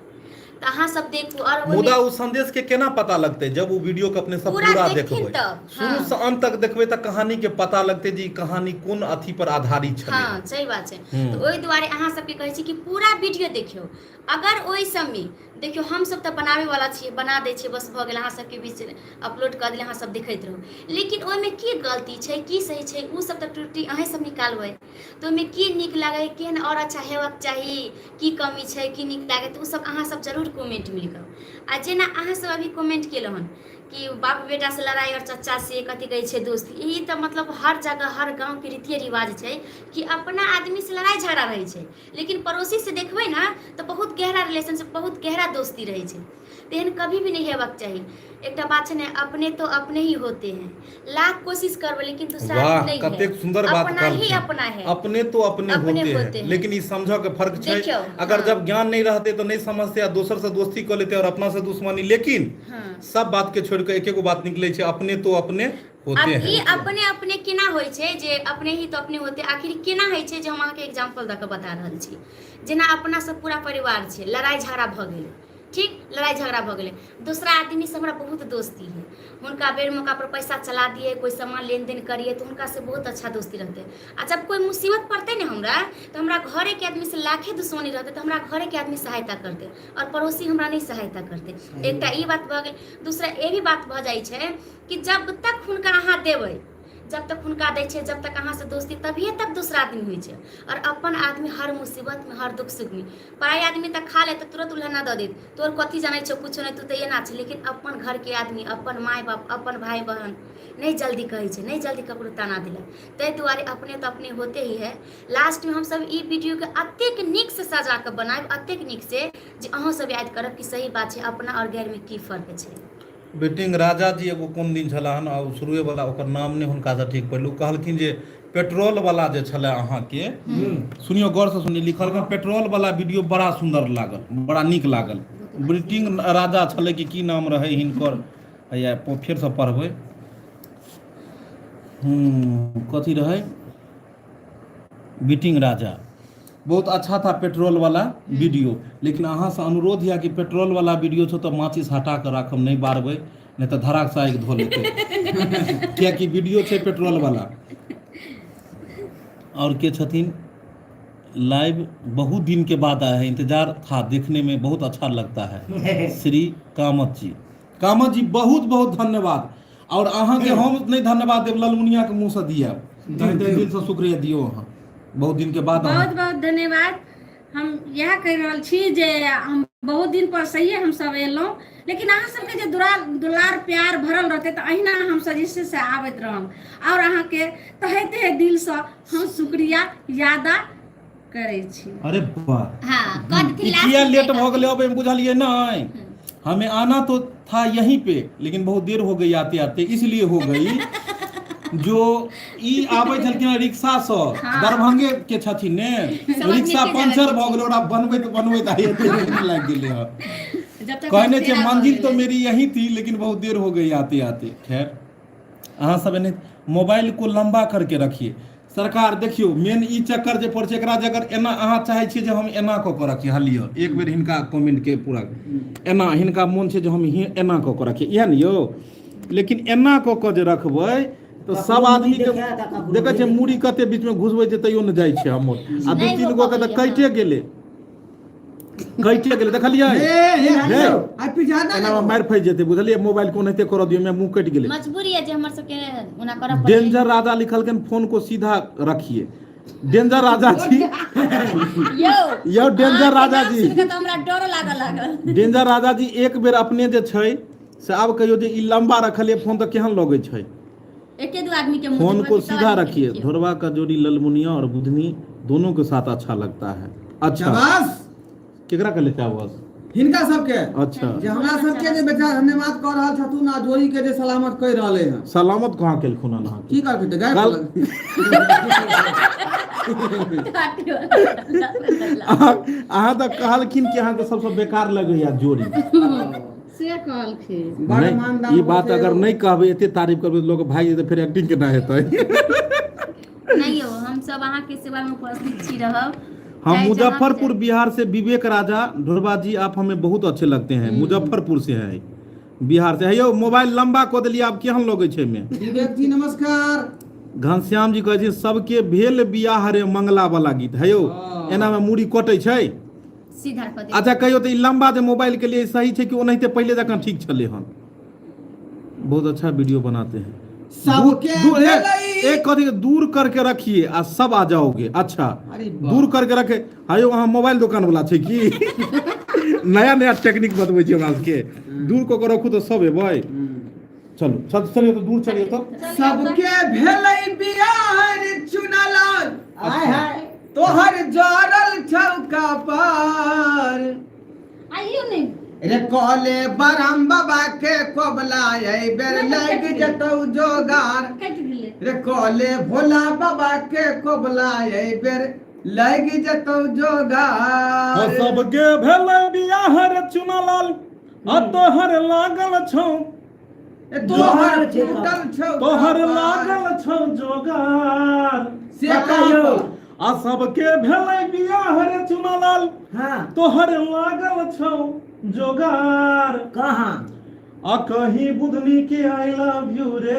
[SPEAKER 4] तऽ अहाँ सब देखू। आओर ओहिमे
[SPEAKER 1] मुदा ओ संदेश के केना पता लगतै? जब ओ वीडियो के अपने सब
[SPEAKER 4] पूरा
[SPEAKER 1] पूरा
[SPEAKER 4] देखथिन
[SPEAKER 1] देखबै,
[SPEAKER 4] तब,
[SPEAKER 1] शुरू
[SPEAKER 4] हाँ।
[SPEAKER 1] से अंत तक देखबै तऽ कहानी के पता लगतै जे ई कहानी कोन अथी पर आधारित छलै।
[SPEAKER 4] हाँ, सही बात छै। तऽ ओहि दुआरे अहाँ सबके कहै छी कि पूरा वीडियो देखियौ। अगर ओहि सबमे देखियौ, हमसब तऽ बनाबै वाला छियै, बना दै छियै, बस भऽ गेल, अहाँ सबके बीच अपलोड कऽ देलियै, अहाँ सब देखैत रहू। लेकिन ओहिमे की गलती छै, की सही छै, ओ सब तऽ त्रुटि अहें सब निकालबै। तऽ ओहिमे की नीक लागै, केहन आओर अच्छा हेबाक चाही, की कमी छै, की नीक लागै, तऽ ओसभ अहाँसभ जरूर कमेन्टमे लिखब। आ जेना अहाँसभ अभी कमेन्ट केलहुँ हन कि बाप बेटासँ लड़ाइ आओर चचासँ कथी कहै छै दोस्ती, ई तऽ मतलब हर जगह हर गाँवके रीतिए रिवाज छै कि अपना आदमीसँ लड़ाइ झगड़ा रहै छै, लेकिन पड़ोसीसँ देखबै ने तऽ बहुत गहरा रिलेशनशिप, बहुत गहरा दोस्ती रहै छै। तेहन कभी भी नहि हेबाक चाही। एकटा बात छै ने, अपने तो अपने ही होते हैं, लाख कोशिश करबै लेकिन दूसरा
[SPEAKER 1] वाह,
[SPEAKER 4] आदमी नहीं है।
[SPEAKER 1] कतेक सुंदर बात
[SPEAKER 4] अपना ही
[SPEAKER 1] कहलखिन।
[SPEAKER 4] अपना है,
[SPEAKER 1] अपने तो अपने
[SPEAKER 4] अपने
[SPEAKER 1] होते
[SPEAKER 4] होते
[SPEAKER 1] हैं,
[SPEAKER 4] हैं।
[SPEAKER 1] लेकिन ई समझऽ के फर्क छै।
[SPEAKER 4] देखियौ,
[SPEAKER 1] अगर जब ज्ञान नहीं रहते तो नहीं समझते आ दोसर से दोस्ती कऽ लेते और अपना से दुश्मनी। लेकिन सब बात के छोड़ के एक एगो बात निकले छै, अपने तो अपने होते
[SPEAKER 4] आब ई
[SPEAKER 1] हैं।
[SPEAKER 4] अपने अपने केना होइ छै जे अपने ही तो अपने होते, आखिर केना होइ छै, जे हम अहाँके एग्जाम्पल दऽ कऽ बता रहल छी। जेना अपना सब पूरा परिवार छै, लड़ाइ झगड़ा भऽ गेलै, ठीक, लड़ाइ झगड़ा भऽ गेलै, दोसरा आदमीसँ हमरा बहुत दोस्ती है, हुनका बेर मौका पर पैसा चला दिए, कोइ सामान लेन देन करिए, तऽ हुनकासँ बहुत अच्छा दोस्ती रहतै। आ जब कोइ मुसीबत पड़तै ने हमरा, तऽ हमरा घरेके आदमीसँ लाखे दुश्मनी रहतै, तऽ हमरा घरेके आदमी सहायता करतै आओर पड़ोसी हमरा नहि सहायता करतै। एकटा ई बात भऽ गेल। दूसरा ई भी बात भऽ जाइ छै कि जब तक हुनका अहाँ देबै, जब तक हुनका दै छै, जब तक अहाँसँ दोस्ती, तभिए तक दोसरा आदमी होइ छै। आओर अपन आदमी हर मुसीबतमे, हर दुख सुखमे। पराया आदमी तऽ खा लेत, तुरंत उल्हना दऽ देत, तोर कथी जानै छौ, कुछो नहि, तू तऽ एना छै। लेकिन अपन घरके आदमी, अपन माय बाप, अपन भाय बहन नहि जल्दी कहै छै, नहि जल्दी ककरो ताना देलक। ताहि दुआरे अपने तऽ अपने होते ही है। लास्टमे हमसभ ई वीडियोके एतेक नीकसँ सजा कऽ बनायब, एतेक नीकसँ जे अहूँसभ याद करब कि सही बात छै, अपना आओर गैरमे की फर्क छै।
[SPEAKER 1] बेटिंग राजा जी एगो कोन दिन छलाह हन, आ ओ शुरुए वाला ओकर नाम नहि हुनकासँ ठीक पड़ल। ओ कहलखिन जे पेट्रोल वाला जे छलै अहाँके, सुनियौ गौरसँ सुनियौ, लिखलखिन पेट्रोल वाला वीडियो बड़ा सुन्दर लागल, बड़ा नीक लागल। ब्रिटिंग राजा छलै कि की नाम रहै हिनकर, हैया फेरसँ पढ़बै। कथी रहै, बीटिंग राजा, बहुत अच्छा था पेट्रोल वाला वीडियो, लेकिन अहाँ से अनुरोध यऽ कि पेट्रोल वाला वीडियो छौ तऽ माचिस हटा कऽ राखब, नहि बारबै, नहि तऽ धराक से आगि धो लेतै, कियाकि वीडियो छै पेट्रोल वाला। और के छथिन लाइव बहुत दिन के बाद आया है, इंतजार था, देखने में बहुत अच्छा लगता है, श्री कामत जी। कामत जी बहुत बहुत धन्यवाद। और अहाँके हम नहि धन्यवाद देब, ललमुनिया के मुँह से दिया, तहे दिल से शुक्रिया दियौ अहाँ, बहुत दिन के बाद अहाँ।
[SPEAKER 2] बहुत बहुत धन्यवाद। हम इएह कहि रहल छी जे हम बहुत दिन पर सहिए हमसब एलहुँ, लेकिन अहाँ सबके जे दुलार दुलार प्यार भरल रहतै तऽ अहिना हमसब जे छै से आबैत रहब। आओर अहाँके तहे तहे दिलसँ हम शुक्रिया यादा करै छी।
[SPEAKER 1] अरे वाह,
[SPEAKER 4] हाँ, कह देथिन
[SPEAKER 1] ई
[SPEAKER 4] लास्ट
[SPEAKER 1] किया
[SPEAKER 4] में
[SPEAKER 1] लेट
[SPEAKER 4] जाएगा।
[SPEAKER 1] भऽ गेलै अबै मे बुझलियै नहि? हमें आना तो था यहीं पे, लेकिन बहुत देर हो गई आते आते, इसलिए हो गई। जो ई आबै छलखिन रिक्शा से, दरभंगे के छथिन ने,
[SPEAKER 4] समझ
[SPEAKER 1] रिक्शा
[SPEAKER 4] के
[SPEAKER 1] पंचर
[SPEAKER 4] जाबै
[SPEAKER 1] भऽ गेलै, ओकरा बनबैत बनबैत आइ एते देर लागि गेलै हँ।
[SPEAKER 4] जब तक
[SPEAKER 1] कहने छै
[SPEAKER 4] अंधेरा भऽ
[SPEAKER 1] मंजिल तो
[SPEAKER 4] गेलै।
[SPEAKER 1] मेरी यही थी, लेकिन बहुत देर हो गई आते आते। खैर अहाँ सब एनाहिते मोबाइल को लंबा करके रखिए। सरकार देखियौ, मेन ई चक्कर जे पड़ै छै, एकरा जे अगर एना अहाँ चाहै छियै जे हम एना कऽ कऽ रखी, हँ लिअ एक बेर हिनका कमेंट के पूरा, एना हिनका मोन छै जे हम एना कऽ कऽ रखी, इएह ने यौ? लेकिन एना कऽ कऽ जे रखबै तऽ सब आदमी के देखै छियै मूड़ी कते बीच मे घुसबै छै, तैयो नहि जाइ छै हमर। आ दू
[SPEAKER 4] नहि
[SPEAKER 1] तीन
[SPEAKER 4] हो
[SPEAKER 1] गो के तऽ
[SPEAKER 4] पबैया।
[SPEAKER 1] कटिए गेलै, कटिए गेलै, देखलियै?
[SPEAKER 3] ए ए
[SPEAKER 1] हे।
[SPEAKER 3] आ पीछा ना।
[SPEAKER 1] एना मारि फँसि जेतै, बुझलियै? मोबाइल कोनाहिते करऽ दियौ, मुँह कटि गेलै।
[SPEAKER 4] मजबूरी है जे हमर सबके ओना करऽ पड़ै।
[SPEAKER 1] डेंजर राजा लिखलखिन, फोन को सीधा रखिए। डेंजर राजा जी।
[SPEAKER 2] यौ।
[SPEAKER 1] यौ डेंजर
[SPEAKER 2] अहाँके
[SPEAKER 1] राजा
[SPEAKER 2] नाम
[SPEAKER 1] जी।
[SPEAKER 2] सुनि कऽ तऽ हमरा डरो लागऽ लागल।
[SPEAKER 1] डेंजर राजा जी, एक बेर अपने जे छै से आब कहियौ जे ई लंबा रखलियै फोन तऽ केहन लगै छै?
[SPEAKER 4] एके दू आदमी के मुँह
[SPEAKER 1] फोन
[SPEAKER 4] देखबै
[SPEAKER 1] को
[SPEAKER 4] कि सब
[SPEAKER 1] सीधा
[SPEAKER 4] आदमी के
[SPEAKER 1] रखिए।
[SPEAKER 4] देखियौ।
[SPEAKER 1] ढोरवा का जोड़ी ललमुनिया और बुधनी दोनों के साथ अच्छा लगता है। अच्छा।
[SPEAKER 3] शाबाश।
[SPEAKER 1] केकरा कहले चावस?
[SPEAKER 3] हिनका सबके।
[SPEAKER 1] अच्छा।
[SPEAKER 3] जे हमरा सबके जे बेचारा धन्यवाद कऽ रहल छथुन आ जोड़ी के जे सलामत कहि रहले हँ।
[SPEAKER 1] सलामत कहाँ केलखुन हन अहाँके?
[SPEAKER 3] की कहलखिन तऽ गाय
[SPEAKER 1] अहाँ तऽ कहलखिन कि अहाँके सबसँ बेकार लगैया जोड़ी।
[SPEAKER 2] से कहलखिन।
[SPEAKER 3] बड़
[SPEAKER 1] नहि,
[SPEAKER 3] ईमानदार
[SPEAKER 1] ई बात
[SPEAKER 3] छै
[SPEAKER 1] अगर
[SPEAKER 3] यौ।
[SPEAKER 1] नहि कहबै, एते तारीफ करबै तऽ लोक भागि जेतै, फेर एक्टिंग केना हेतै?
[SPEAKER 4] नहीं यौ, हम सब अहाँके सेवा में उपस्थित छी रहब।
[SPEAKER 1] हम
[SPEAKER 4] चाहे जहाँ भी
[SPEAKER 1] मुजफ्फरपुर
[SPEAKER 4] जाए।
[SPEAKER 1] बिहार से विवेक राजा। ढोरबा जी, आप हमें बहुत अच्छे लगते हैं। मुजफ्फरपुर से है, बिहार से है। यौ, मोबाइल लंबा कऽ देलियै, आब केहन लगै छै मे?
[SPEAKER 3] विवेक जी, नमस्कार।
[SPEAKER 1] घनश्याम जी कहै छै, सबके भेल बियाह रे मंगला वाला गीत है यौ।
[SPEAKER 3] हँ।
[SPEAKER 1] एना मे मूड़ी कटै छै।
[SPEAKER 4] सीधा कऽ दे।
[SPEAKER 1] अच्छा कहियौ तऽ, ई लंबा जे मोबाइल के लिए सही छै कि ओनाहिते पहिले जकाँ ठीक छलै हन? बहुत अच्छा वीडियो बनाते हैं।
[SPEAKER 3] सबके भेलै।
[SPEAKER 1] एक कथी के दूर करके रखिए आ सब आ जाओगे। अच्छा।
[SPEAKER 3] अरे बाप।
[SPEAKER 1] दूर करके रखे। हायो, अहाँ मोबाइल दोकान वाला छै की? नया नया टेक्निक बतबै छी हमरा सबके। दूर कऽ के रखू तऽ सब एबै। चलू, चल चलिए तऽ, दूर चलिए तऽ।
[SPEAKER 3] सबके भेलै बियाह रे चुनलाल,
[SPEAKER 5] आय हाय।
[SPEAKER 3] तोहर जरल छौ कपार।
[SPEAKER 2] आइयो नहि।
[SPEAKER 3] रे कहले बरम बाबा के कोबला, एहि बेर लागि जेतौ जोगार।
[SPEAKER 2] कटि गेलै।
[SPEAKER 3] रे कहले भोला बाबा के कोबला, एहि बेर लागि जेतौ जोगार।
[SPEAKER 1] सबके भेलै बियाह रे चुनालाल आ तोहर लागल छौ
[SPEAKER 3] ए तोहर फूटल छौ
[SPEAKER 1] तोहर
[SPEAKER 3] कपार।
[SPEAKER 1] लागल छौ जोगार।
[SPEAKER 3] से
[SPEAKER 5] कहियौ।
[SPEAKER 1] आ सबके भेलै बियाह रे चुनालाल, तोहर लागल छौ जोगार।
[SPEAKER 5] कहाँ?
[SPEAKER 1] आ कहीं बुधनी के I love you रे।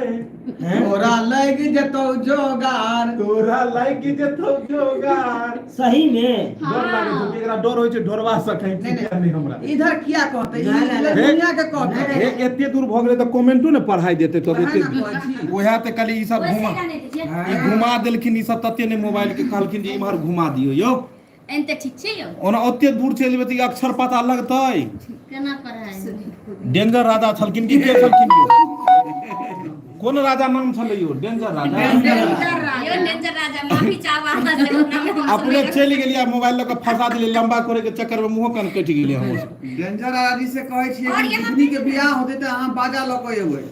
[SPEAKER 5] हैं?
[SPEAKER 3] तोरा लागि जेतौ जोगार।
[SPEAKER 1] तोरा लागि जेतौ जोगार।
[SPEAKER 5] सही में?
[SPEAKER 1] डर लागै छै। एकरा डर होइ छै ढोरबा से कहीं।
[SPEAKER 3] नहीं,
[SPEAKER 1] ठीक नहीं हमरा।
[SPEAKER 3] इधर किया कहते?
[SPEAKER 5] नहीं, नहीं, नहीं।
[SPEAKER 3] दुनिया के कहते।
[SPEAKER 1] हे, एते दूर भऽ गेलै तऽ कमेंटो ने पढ़ाई देतै तब।
[SPEAKER 3] वएह
[SPEAKER 1] एते
[SPEAKER 3] ने कहै छी।
[SPEAKER 1] उएह तऽ कहली, ई सब
[SPEAKER 4] वैसे
[SPEAKER 1] घुमा
[SPEAKER 4] जाने दीजिए।
[SPEAKER 1] ई घुमा देलखिन ई सब तते ने मोबाइल के, कहलखिन जे इम्हर घुमा दियौ यौ।
[SPEAKER 4] एन तऽ ठीक छै यौ।
[SPEAKER 1] ओना ओते दूर चलि जेबै तऽ ई अक्षर पता लगतै?
[SPEAKER 2] केना पढ़ाइ?
[SPEAKER 1] डेंजर राजा छलखिन कि के छलखिन यौ? कोन राजा नाम छलै यौ? डेंजर राजा।
[SPEAKER 4] यौ डेंजर राजा, माफी चाहब अहाँ से, ओना में हम
[SPEAKER 1] अपने चलि गेलियै आ मोबाइल लऽ कऽ फंसा देलियै। लंबा करे के चक्कर में मुँहो कान कटि गेलै हमर।
[SPEAKER 3] डेंजर राजी से कहै छियै
[SPEAKER 4] और
[SPEAKER 3] कि
[SPEAKER 4] यहाँ
[SPEAKER 3] बुधनी के बियाह होतै तऽ अहाँ बाजा लऽ कऽ एबै।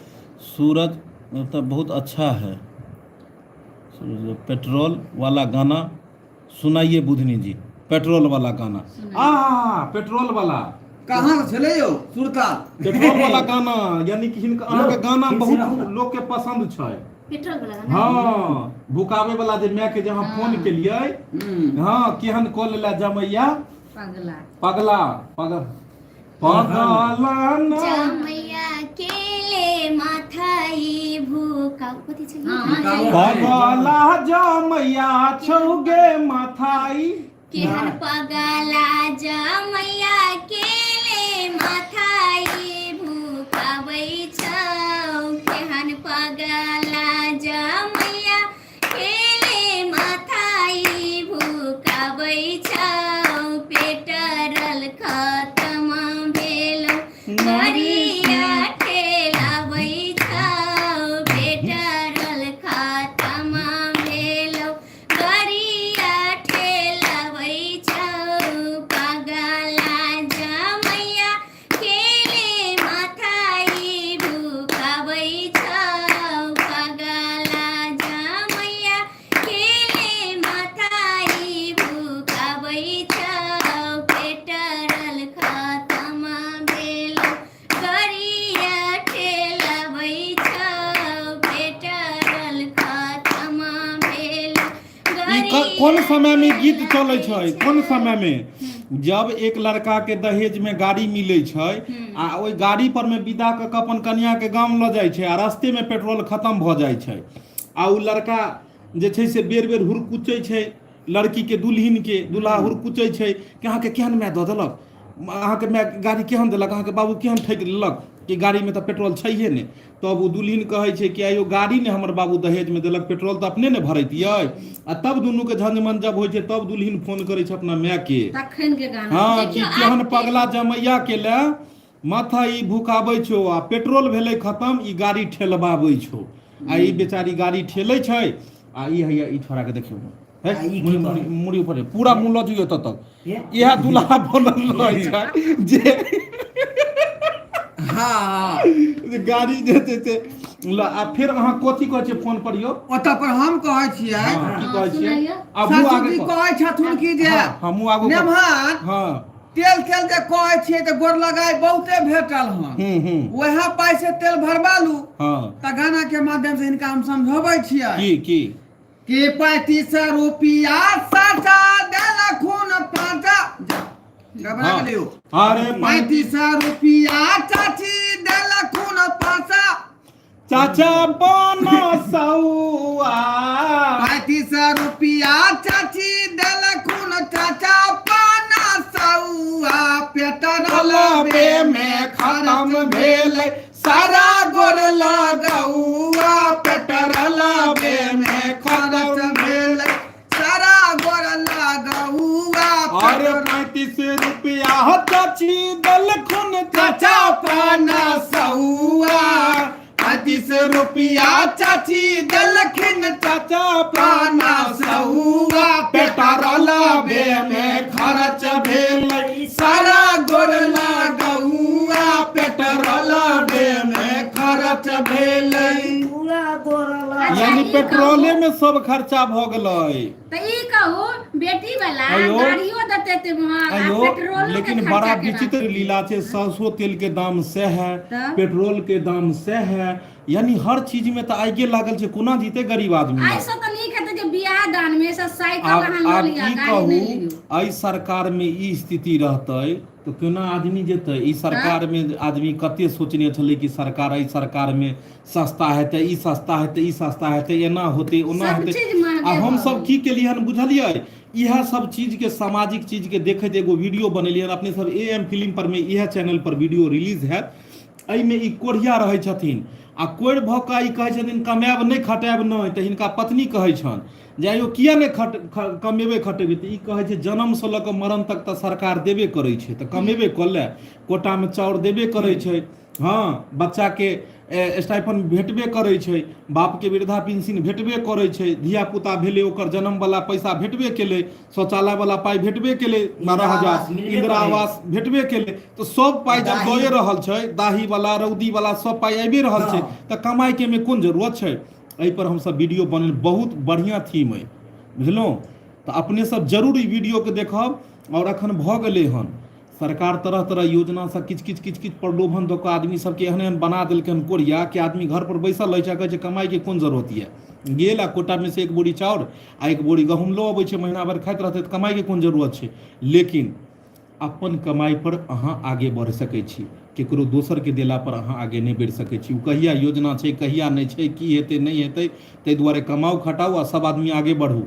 [SPEAKER 1] सूरज मतलब बहुत अच्छा है। सूरज, पेट्रोल वाला गाना सुनाइए बुधनी जी, पेट्रोल वाला गाना। आ पेट्रोल वाला।
[SPEAKER 3] कहाँ से छलै यौ सुरता?
[SPEAKER 1] पेट्रोल वाला गाना, यानी कि हिनका अहाँके गाना
[SPEAKER 5] ठीक से
[SPEAKER 1] बहुत
[SPEAKER 5] रहू ना।
[SPEAKER 1] लोक के पसंद छै।
[SPEAKER 4] पेट्रोल वाला गाना।
[SPEAKER 1] हँ, भुकाबे वाला जे माय के जे अहाँ फोन केलियै। हँ, केहन कऽ लेला जमैया
[SPEAKER 2] पगला।
[SPEAKER 1] पगला पगल पगला ना।
[SPEAKER 4] जमैया केले माथाई भूका कथी छै?
[SPEAKER 2] हाँ,
[SPEAKER 1] पगला जमैया छौगे माथाई।
[SPEAKER 4] केहन पगला जमैया केले माथाई भूकाबै छौ, केहन पगला जमैया केले माथाई भूकाबै छौ, पेटरल खतम भेलौ गरिया ठेलाबै छौ, पेटरल खतम भेलौ गरिया ठेलाबै छौ, पगला जमैया केले माथाई भूकाबै छौ, पगला।
[SPEAKER 1] कोन समय में गीत चलै छै, कोन समय में जब एक लड़का के दहेज में गाड़ी मिलै छै आ ओहि गाड़ी पर में विदा कऽ के अपन कनिया के गाम लऽ जाइ छै आ रास्ते में पेट्रोल खत्म भऽ जाइ छै आ ओ लड़का जे छै से बेर बेर हुरकुचै छै लड़की के दुल्हिन के दुल्हा हुरकुचै छै कि अहाँके केहन माय दऽ देलक, अहाँके माय गाड़ी केहन देलक, अहाँके बाबू केहन ठकि लेलक कि गाड़ीमे तऽ पेट्रोल छैहे नहि। तब ओ दुल्हिन कहै छै कि आइयो गाड़ी ने हमर बाबू दहेजमे देलक, पेट्रोल तऽ अपने ने भरैतियै। आ तब दुनूके झंझमन जब होइ छै तब दुल्हिन फोन करै छै अपना मायके,
[SPEAKER 2] तखन के गाना।
[SPEAKER 1] हँ, कि
[SPEAKER 4] देखियौ,
[SPEAKER 1] केहन
[SPEAKER 4] आब के-
[SPEAKER 1] पगला जमैया के ले माथा ई भुकाबै छौ आ पेट्रोल भेलै खतम, ई गाड़ी ठेलबाबै छौ आ ई बेचारी गाड़ी ठेलै छै आ ई हैया ई छोड़ा के देखियौ हे,
[SPEAKER 5] आ ई की
[SPEAKER 1] मुड़ी
[SPEAKER 5] कहै?
[SPEAKER 1] मुड़ी मुड़ी ऊपर हे, पूरा मुँह लऽ जइयौ तब तक
[SPEAKER 5] ये?
[SPEAKER 1] इएह दुल्हा बनल रहै छै जे
[SPEAKER 3] हँ
[SPEAKER 1] जे गाड़ी जे छै से ल। आ फेर अहाँ कथी कहै छियै फोन पर यौ?
[SPEAKER 3] ओतऽ पर हम कहै छियै।
[SPEAKER 1] हँ, की कहै छियै?
[SPEAKER 2] सुनैयौ।
[SPEAKER 1] आ मुँह आगे
[SPEAKER 3] सासुजी
[SPEAKER 1] कऽ।
[SPEAKER 3] कहै छथुन कि जे
[SPEAKER 1] हँ, हँ, मुँह आगू कऽ।
[SPEAKER 3] नेमहान
[SPEAKER 1] हँ
[SPEAKER 3] तेल तेल जे कहै छियै तऽ गोर लगाइ बहुते भेटल हन,
[SPEAKER 1] हूँ हूँ
[SPEAKER 3] वएह पाइ से तेल भरबा लू।
[SPEAKER 1] हँ
[SPEAKER 3] तऽ गाना के माध्यम से हिनका हम समझबै छियै
[SPEAKER 1] की की
[SPEAKER 3] कि 35 रुपया साचा देलखुन पाँचा जा, घबरा
[SPEAKER 1] हँ।
[SPEAKER 3] गेलियौ।
[SPEAKER 1] अरे
[SPEAKER 3] 35 रुपया चाची देलखुन पाँचा,
[SPEAKER 1] चाचा बना सौआ,
[SPEAKER 3] 35 रुपया चाची देलखुन चाचा पाना सौआ, पेट्रोल
[SPEAKER 1] बे में खत्म भेल सारा गोर लगौआ, पेट्रोल बे में खत्म
[SPEAKER 3] भेल सारा गोर लगौआ।
[SPEAKER 1] अरे 35 रुपया चाची दलखुन चाचा पाना सौआ, 35 रुपया चाची दलखिन चाचा पाना सौआ, पेट्रोल बे में खर्च भेल सारा गोर लगौआ, पेट्रोल बे में खर्च भेलै।
[SPEAKER 5] पूरा गोर
[SPEAKER 2] अच्छा,
[SPEAKER 1] यानी
[SPEAKER 2] ई कहू-
[SPEAKER 1] पेट्रोले में सब खर्चा भऽ गेलै।
[SPEAKER 2] तऽ ई कहू बेटी वाला
[SPEAKER 1] आइयो।
[SPEAKER 2] गाड़ियो देते ते महग आ
[SPEAKER 1] आइयो
[SPEAKER 2] पेट्रोलो के
[SPEAKER 1] लेकिन
[SPEAKER 2] खर्चा
[SPEAKER 1] बड़ा
[SPEAKER 2] केना?
[SPEAKER 1] विचित्र लीला छै, सरसो तेल के दाम से है,
[SPEAKER 2] तऽ?
[SPEAKER 1] पेट्रोल के दाम से है, यानी हर चीज में तऽ आगे लागल छै, कोना जीते गरीब आदमी?
[SPEAKER 2] आइ से तऽ नीक हेतै जे बियाह दान में से साइकिल
[SPEAKER 1] आब
[SPEAKER 2] अहाँ लऽ
[SPEAKER 1] आब
[SPEAKER 2] लिअ,
[SPEAKER 1] की
[SPEAKER 2] गाड़ी
[SPEAKER 1] कहू,
[SPEAKER 2] नहि लियौ।
[SPEAKER 1] एहि सरकार में ई स्थिति रहतै तऽ केना आदमी जेतै? ई सरकार में आदमी कते सोचने छलै कि सरकार एहि सरकार में सस्ता हेतै, ई सस्ता हेतै, ई सस्ता हेतै, एना होतै, ओना
[SPEAKER 2] सब
[SPEAKER 1] हेतै।
[SPEAKER 2] चीज महगे
[SPEAKER 1] आ
[SPEAKER 2] भऽ
[SPEAKER 1] हमसभ
[SPEAKER 2] गेलै।
[SPEAKER 1] की केलियै हन बुझलियै? इएह सब चीजके, सामाजिक चीजके देखैत एगो वीडियो बनेलियै हन। अपने सब ए एम फिल्म पर मे इएह चैनल पर वीडियो रिलीज हैत। एहिमे ई कोढ़िया रहै छथिन आ कोढ़ि भऽ कऽ ई कहै छथिन कमायब नहि, खटायब नहि। तऽ हिनका पत्नी कहै छनि जे आइयो किया नहि खट कमेबै खटेबै? तऽ ई कहै छै जन्मसँ लऽ कऽ मरण तक तऽ सरकार देबे करै छै तऽ कमेबे कऽ ले, कोटामे चाउर देबे करै छै, हँ, बच्चाके स्टाइफन भेटबे करै छै, बापके वृद्धा पेंशन भेटबे करै छै, धियापुता भेलै ओकर जन्मवला पैसा भेटबे केलै, शौचालयवला पाइ भेटबे केलै, 12,000
[SPEAKER 5] आवास मिलबे
[SPEAKER 1] इंदिरा
[SPEAKER 5] करै।
[SPEAKER 1] आवास भेटबे केलै, तऽ सब पाइ जब
[SPEAKER 5] दाही-
[SPEAKER 1] दए रहल छै, दाहीवला रौदीवला सब पाइ आबिए रहल छै, तऽ कमाइके एहिमे कोन जरूरत छै? एहिपर हमसब वीडियो बनेल, बहुत बढ़िआँ थीम अइ, बुझलहुँ? तऽ अपने सब जरूर ई वीडियोके देखब। आओर एखन भऽ गेलै हन सरकार तरह तरह योजनासँ किछु किछु किछु किछु प्रलोभन दऽ कऽ आदमी सबके एहन एहन बना देलकै हन कोरिया कि आदमी घर पर बैसल रहै छै आ कहै छै कमाइके कोन जरूरत यऽ। गेल आ कोटामे से एक बोरी चाउर आ एक बोरी गहूँम लऽ अबै छै, महीना भरि खाइत रहतै तऽ कमाइके कोन जरूरत छै? लेकिन अपन कमाइ पर अहाँ आगे बढ़ि सकै छी, केकरो दोसरके देला पर अहाँ आगे नहि बढ़ि सकै छी। ओ कहिया योजना छै, कहिया नहि छै, की हेतै नहि हेतै, ताहि दुआरे कमाउ खटाउ आ सब आदमी आगे बढ़ू।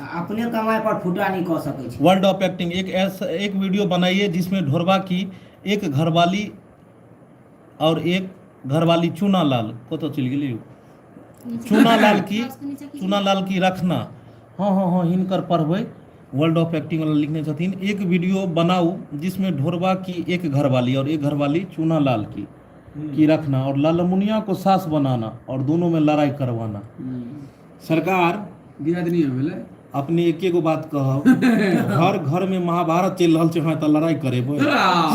[SPEAKER 5] आ अपने कमाइ पर फुटा नहि कऽ सकै छी।
[SPEAKER 1] वर्ल्ड ऑफ एक्टिंग एक ऐसा एक वीडियो बनाइए जिसमें ढोरबा की एक घरवाली और एक घरवाली चूना लाल, कतऽ चलि गेलै यौ? चूना लाल की, चूना लाल की रखना। हँ हँ हँ, हिनकर पढ़बै। वर्ल्ड ऑफ एक्टिंग वाला लिखने छथिन एक वीडियो बनाउ जिसमें ढोरबा की एक घरवाली और एक घरवाली चूना लाल की रखना और लालमुनिया को सास बनाना और दोनों में लड़ाई करवाना। सरकार
[SPEAKER 3] दियादनी भेलै।
[SPEAKER 1] अपने एके गो बात कहब, घर घर में महाभारत चलि रहल छै, अहाँ तऽ लड़ाई करेबै?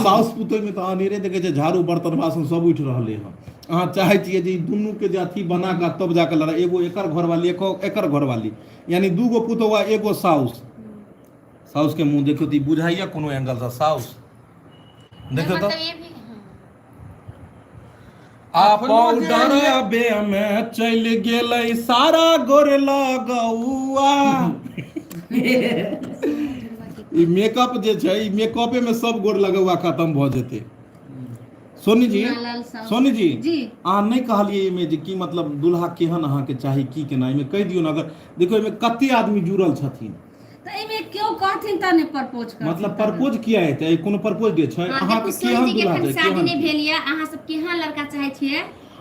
[SPEAKER 1] साउस पुतोह में तऽ अनेरे देखै छै झाड़ू बर्तन बासन सब उठि रहलै हन। अहाँ चाहै छियै जे ई दुनू के जे अथी बना कऽ तब जाकऽ लड़ाई, एगो एकर घरवाली, एकर घरवाली, यानी दू गो पुतोह आ एगो साउस। साउस के मुँह देखियौ तऽ ई बुझाइया कोनो एंगल सँ साउस? देखियौ तऽ
[SPEAKER 4] मतलब ये भी हाँ।
[SPEAKER 1] आ पाउडर बे में चलि गेलै सारा गोर लगौआ। ई मेकअप जे छै ई मेकअपे में सब गोर लगौआ खत्म भऽ जेतै। सोनी जी,
[SPEAKER 2] लाल साहु।
[SPEAKER 1] सोनी जी,
[SPEAKER 2] जी।
[SPEAKER 1] अहाँ नहि कहलियै एहिमे जे की मतलब दूल्हा केहन अहाँके चाही की केना, एहिमे कहि दियौ ने। अगर देखियौ एहिमे कते आदमी जुड़ल छथिन।
[SPEAKER 2] तऽ एहिमे केओ कहथिन तऽ नहि प्रपोज करथिन।
[SPEAKER 1] मतलब प्रपोज किया हेतै? एहि कोनो प्रपोज डे छै?
[SPEAKER 4] हँ,
[SPEAKER 1] अहाँके
[SPEAKER 4] देखू सोनी
[SPEAKER 1] केहन
[SPEAKER 4] जी के
[SPEAKER 1] दूल्हा
[SPEAKER 4] एखन
[SPEAKER 1] चाही,
[SPEAKER 4] शादी
[SPEAKER 1] केहन
[SPEAKER 4] नहि भेल यऽ, अहाँ सब केहन लड़का चाहै छियै?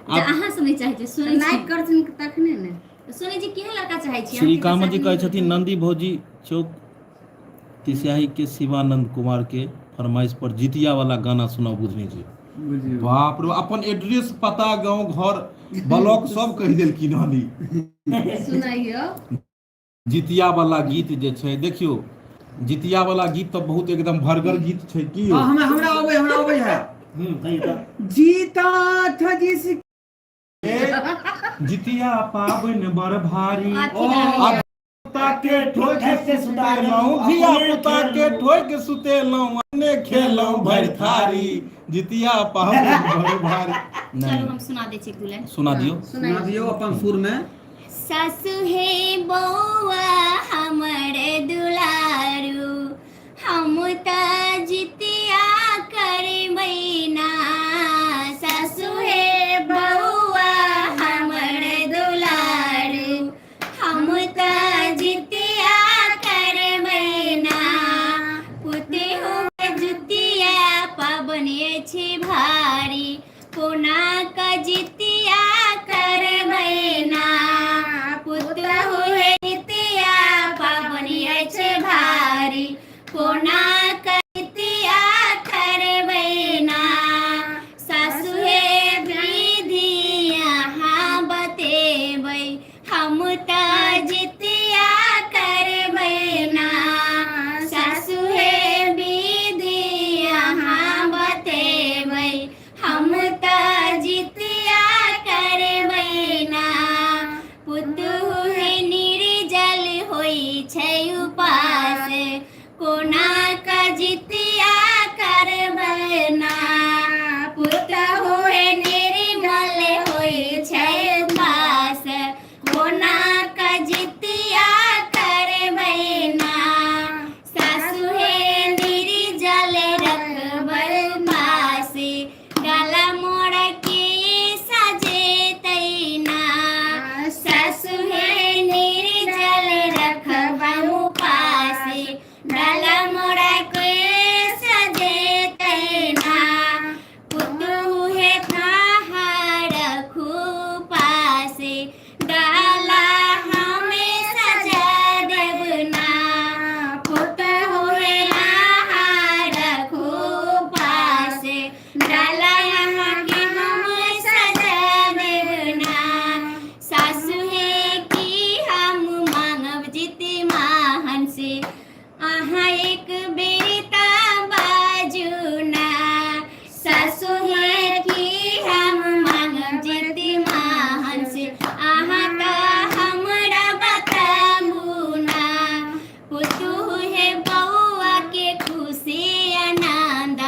[SPEAKER 4] जे
[SPEAKER 1] आब-
[SPEAKER 4] अहाँ सब नहि चाहै छियै सोनी जी।
[SPEAKER 2] लाइक करथिन तखने ने।
[SPEAKER 4] सोनी जी केहन लड़का चाहै छियै?
[SPEAKER 1] श्री
[SPEAKER 4] अहाँके तऽ
[SPEAKER 1] कामत जी
[SPEAKER 4] शादी
[SPEAKER 1] कहै
[SPEAKER 4] नहि
[SPEAKER 1] छथिन
[SPEAKER 4] भेल।
[SPEAKER 1] नंदी भौजी चौक तिस्याही के शिवानंद कुमार के फरमाइश पर जितिया वाला गाना सुनाओ बुधनी जी।
[SPEAKER 3] बुझियौ।
[SPEAKER 1] बाप रे, अपन एड्रेस पता गांव घर ब्लॉक सब कहि देलखिन हन ई।
[SPEAKER 2] सुनाइयो।
[SPEAKER 1] जितिया वाला गीत जे छै, देखियौ जितिया वाला गीत तऽ बहुत एकदम भरगर गीत छै की यौ?
[SPEAKER 3] हाँ, हमरा हमरा अबै, हमरा अबै है।
[SPEAKER 5] कहियौ तऽ।
[SPEAKER 3] जीता था जिस
[SPEAKER 1] जितिया पाबनि बड़ भारी,
[SPEAKER 4] अथी गाना।
[SPEAKER 1] आ पुता के ठोकि
[SPEAKER 5] के
[SPEAKER 1] सुतेलहुँ, धिया पुता के ठोकि सुतेलहुँ, अपने खेलहुँ भरि थारी, जितिया पाबनि बड़ भारी।
[SPEAKER 4] चलू
[SPEAKER 1] नहि
[SPEAKER 4] हम सुना दै छी एक दू लाइन।
[SPEAKER 1] सुना दियौ।
[SPEAKER 3] सुना दियौ अपन सुर में।
[SPEAKER 4] सासु हे बौआ हमर दुलारू, हम तऽ जितिया करबै ना। सासु हे बौआ हमर दुलारू, हम तऽ जितिया करबै ना। पुतहु जुतिया पाबनि अछि भारी, कोना कऽ जितिया करबै ना। पुतहु हे जितिया पाबनि अछि भारी, कोना कऽ जितिया करबै ना। सासु हे विधि अहाँ बतेबै, हम तऽ जितिया करबै ना। सासु हे विधि अहाँ बतेबै, हम तऽ जितिया करबै ना। पुतहु हे निर्जल होइ छै उपास, कोना कऽ जितिया करबै ना। पुतहु हे निर्मल होइ छै उपास, कोना कऽ जितिया करबै ना। सासु हे निर्जल रखबै पास, डाला मोड़ के सजेतै ना। सासु हे निर्जल रखबै पास, डाला मोड़ के सजेतै ना। पुतहु हे रखू पास, डाला हमें सजा देब ना। पुतहु हे रखू पास, डाला अहाँके हम सजा देब ना। सासु हे की हम मांगब जितमाहन से, अहाँ एक बेर ता बाजू ना। सासु हे की हम मांगब जितमाहन से, अहाँ तऽ हमरा बताबू ना। पुतहु हे बौआ के खुशी आनन्द,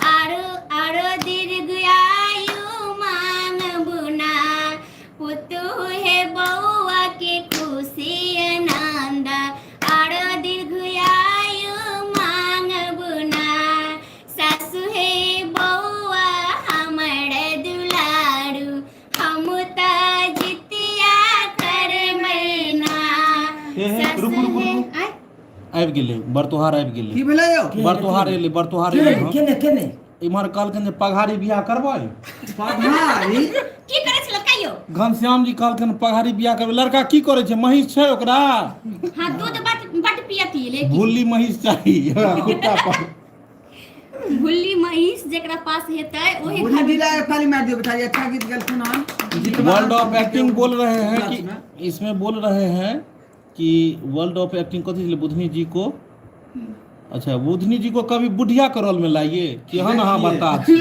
[SPEAKER 4] आरो आरो दीर्घ आयु मांगबू ना। पुतहु हे बौआ के खुशी आनन्द, आरो दीर्घ आयु मांगबू ना। सासु हे बौआ हमर दुलारू, हम तऽ जितिया करबै ना।
[SPEAKER 1] हे, हे,
[SPEAKER 4] सासु
[SPEAKER 1] रुकू, रुकू,
[SPEAKER 4] हे
[SPEAKER 1] रुकू।
[SPEAKER 4] आँय?
[SPEAKER 1] आबि गेलै बरतोहार, आबि गेलै।
[SPEAKER 3] की भेलै यौ?
[SPEAKER 1] बरतोहार एलै, बरतोहार एलै। हँ।
[SPEAKER 5] केने केने?
[SPEAKER 1] इम्हर कहलखिन जे पघारी बियाह करबै।
[SPEAKER 3] पघारी?
[SPEAKER 4] की करै छै लड़का यौ?
[SPEAKER 1] घनश्याम जी कहलखिन पघारी बियाह करबै। लड़का की करै छै? महींस छै ओकरा?
[SPEAKER 4] हाँ, दूध बट बट पियती लेकिन
[SPEAKER 1] भुल्ली महींस चाही ओकरा खुट्टा पर।
[SPEAKER 4] भुल्ली महींस जेकरा पास हेतै ओहे
[SPEAKER 3] बुढ़ी
[SPEAKER 4] घर
[SPEAKER 3] जिला के ताली मार दियो बेचारी, अच्छा गीत गेलखुन हन।
[SPEAKER 1] वर्ल्ड ऑफ एक्टिंग बोल रहे हैं
[SPEAKER 3] क्लास
[SPEAKER 1] कि
[SPEAKER 3] में।
[SPEAKER 1] इसमें बोल रहे हैं कि वर्ल्ड ऑफ एक्टिंग कथी छलै बुधनी जी को? अच्छा, बुधनी जी को कभी बुढ़िया के रोल में लाइए कि हम अहाँ बता छी।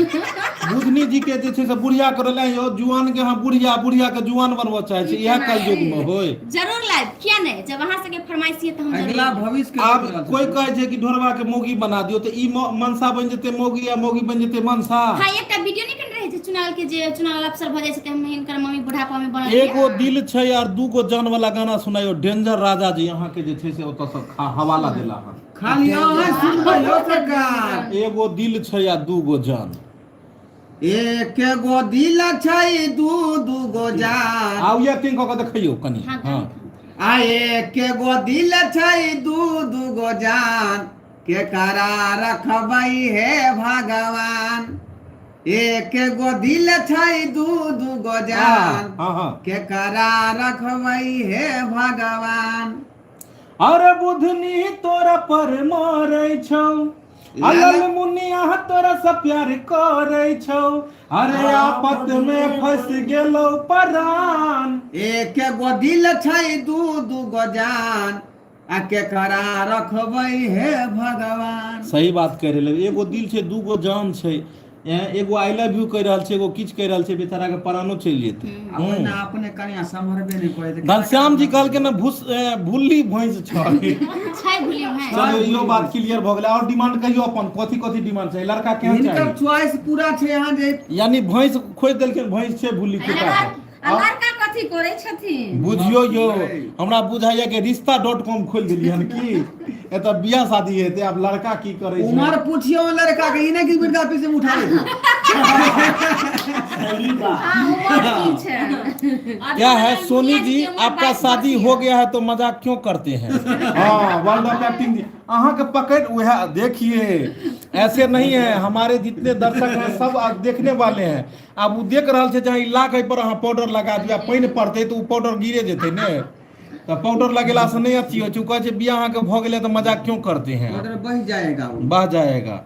[SPEAKER 1] बुधनी जी के जे छै से बुढ़िया के रोल यौ, जुआन के अहाँ बुढ़िया, बुढ़िया के जुआन बनबऽ चाहै छी, इएह कलयुग में होय।
[SPEAKER 4] जरूर लाइब, किया नहि, जब अहाँ सबके फरमाइश ये तऽ हम जरूर
[SPEAKER 3] अगिला
[SPEAKER 4] लायब।
[SPEAKER 3] भविष्य के
[SPEAKER 1] आब
[SPEAKER 3] देख रहल
[SPEAKER 1] कोई
[SPEAKER 3] छथिन।
[SPEAKER 1] कहै छै कि ढोरबा के मौगी बना दियौ तऽ ई मनसा बनि जेतै मौगी आ मौगी बनि जेतै मनसा।
[SPEAKER 4] हाँ, एकटा वीडियो नहि केने रहै छै चुनाव के, जे चुनाव अफसर भऽ जाइ छै तऽ हम हिनकर मम्मी बुढ़ापा में बनल। कहलियै।
[SPEAKER 1] एगो दिल छै आर दूगो जान वाला गाना सुनाइयो डेंजर राजा जी अहाँ के जे छै से ओतऽ से हवाला देला हन।
[SPEAKER 3] खाली अहाँ सुनबै यौ सरकार।
[SPEAKER 1] एगो दिल छै आ दूगो जान।
[SPEAKER 3] एक गो दिल छै दू दू गो जान।
[SPEAKER 1] आउ एक्टिंग कऽ के देखैयौ कनि।
[SPEAKER 4] हाँ,
[SPEAKER 1] हँ।
[SPEAKER 3] आ एक गो दिल छै दू दू गो जान के करा रखबै हे भगवान। एक गो दिल छै दू दू गो जान
[SPEAKER 1] हाँ हाँ
[SPEAKER 3] के करा रखबै हे भगवान।
[SPEAKER 1] अरे बुधनी तोरा पर मारै छौ, अलल मुनिया तोरा से प्यार करै छौ, अरे आफत में फंस गेलौ परान।
[SPEAKER 3] एक गो दिल छै दू दू गो जान आ के करा रखबै हे भगवान।
[SPEAKER 1] सही बात कह रहल, एगो दिल छै दू गो जान छै, एगो I love you कहि रहल छै, एगो किछु कहि रहल छै, बेचारा के प्राणो चलि जेतै।
[SPEAKER 3] अपना अपने कनिया सम्हरबे नहि करै छै।
[SPEAKER 1] घनश्याम जी कहलकै ने भूस भुल्ली भैंस छै।
[SPEAKER 4] छै भुल्ली भैंस।
[SPEAKER 1] चलो इहो बात क्लियर भऽ गेलै। और डिमांड कहियो अपन, कथी कथी डिमांड छै, लड़का केहन
[SPEAKER 3] हिनकर
[SPEAKER 1] चाही?
[SPEAKER 3] चॉइस पूरा छै यहाँ जे
[SPEAKER 1] यानी भैंस खोजि देलखिन, भैंस छै भुल्ली के
[SPEAKER 2] आ लड़का कथी करै छथिन?
[SPEAKER 1] बुझियो यौ, हमरा बुझाइया कि रिश्ता डॉट कॉम खोलि देलियै हन की, एतऽ बियाह शादी हेतै। आब लड़का की करै छै
[SPEAKER 3] उमर पूछियो लड़का के, ई नहि कि वृद्धा पेंशन उठा ले।
[SPEAKER 5] सही बात।
[SPEAKER 2] हाँ, उमर की छै?
[SPEAKER 1] क्या है सोनी जी, आपका शादी हो गया है तो मजाक क्यों करते हैं? हाँ, वर्ल्ड ऑफ एक्टिंग जी अहाँ के पकड़ वह देखिए, ऐसे नहीं है, हमारे जितने दर्शक हैं सब आज देखने वाले हैं। आब ओ देख रहल छै जहाँ ई लाख एहि पर अहाँ पाउडर लगा दिअ, पानि पड़तै तऽ ओ पाउडर गिरे जेतै ने, तऽ पाउडर लगेलासँ नहि अथी होइ छै। ओ कहै छै बियाह अहाँके भऽ गेलै तऽ मजाक क्यों करते हैं?
[SPEAKER 3] पाउडर बह जाएगा वो।
[SPEAKER 1] बह जाएगा।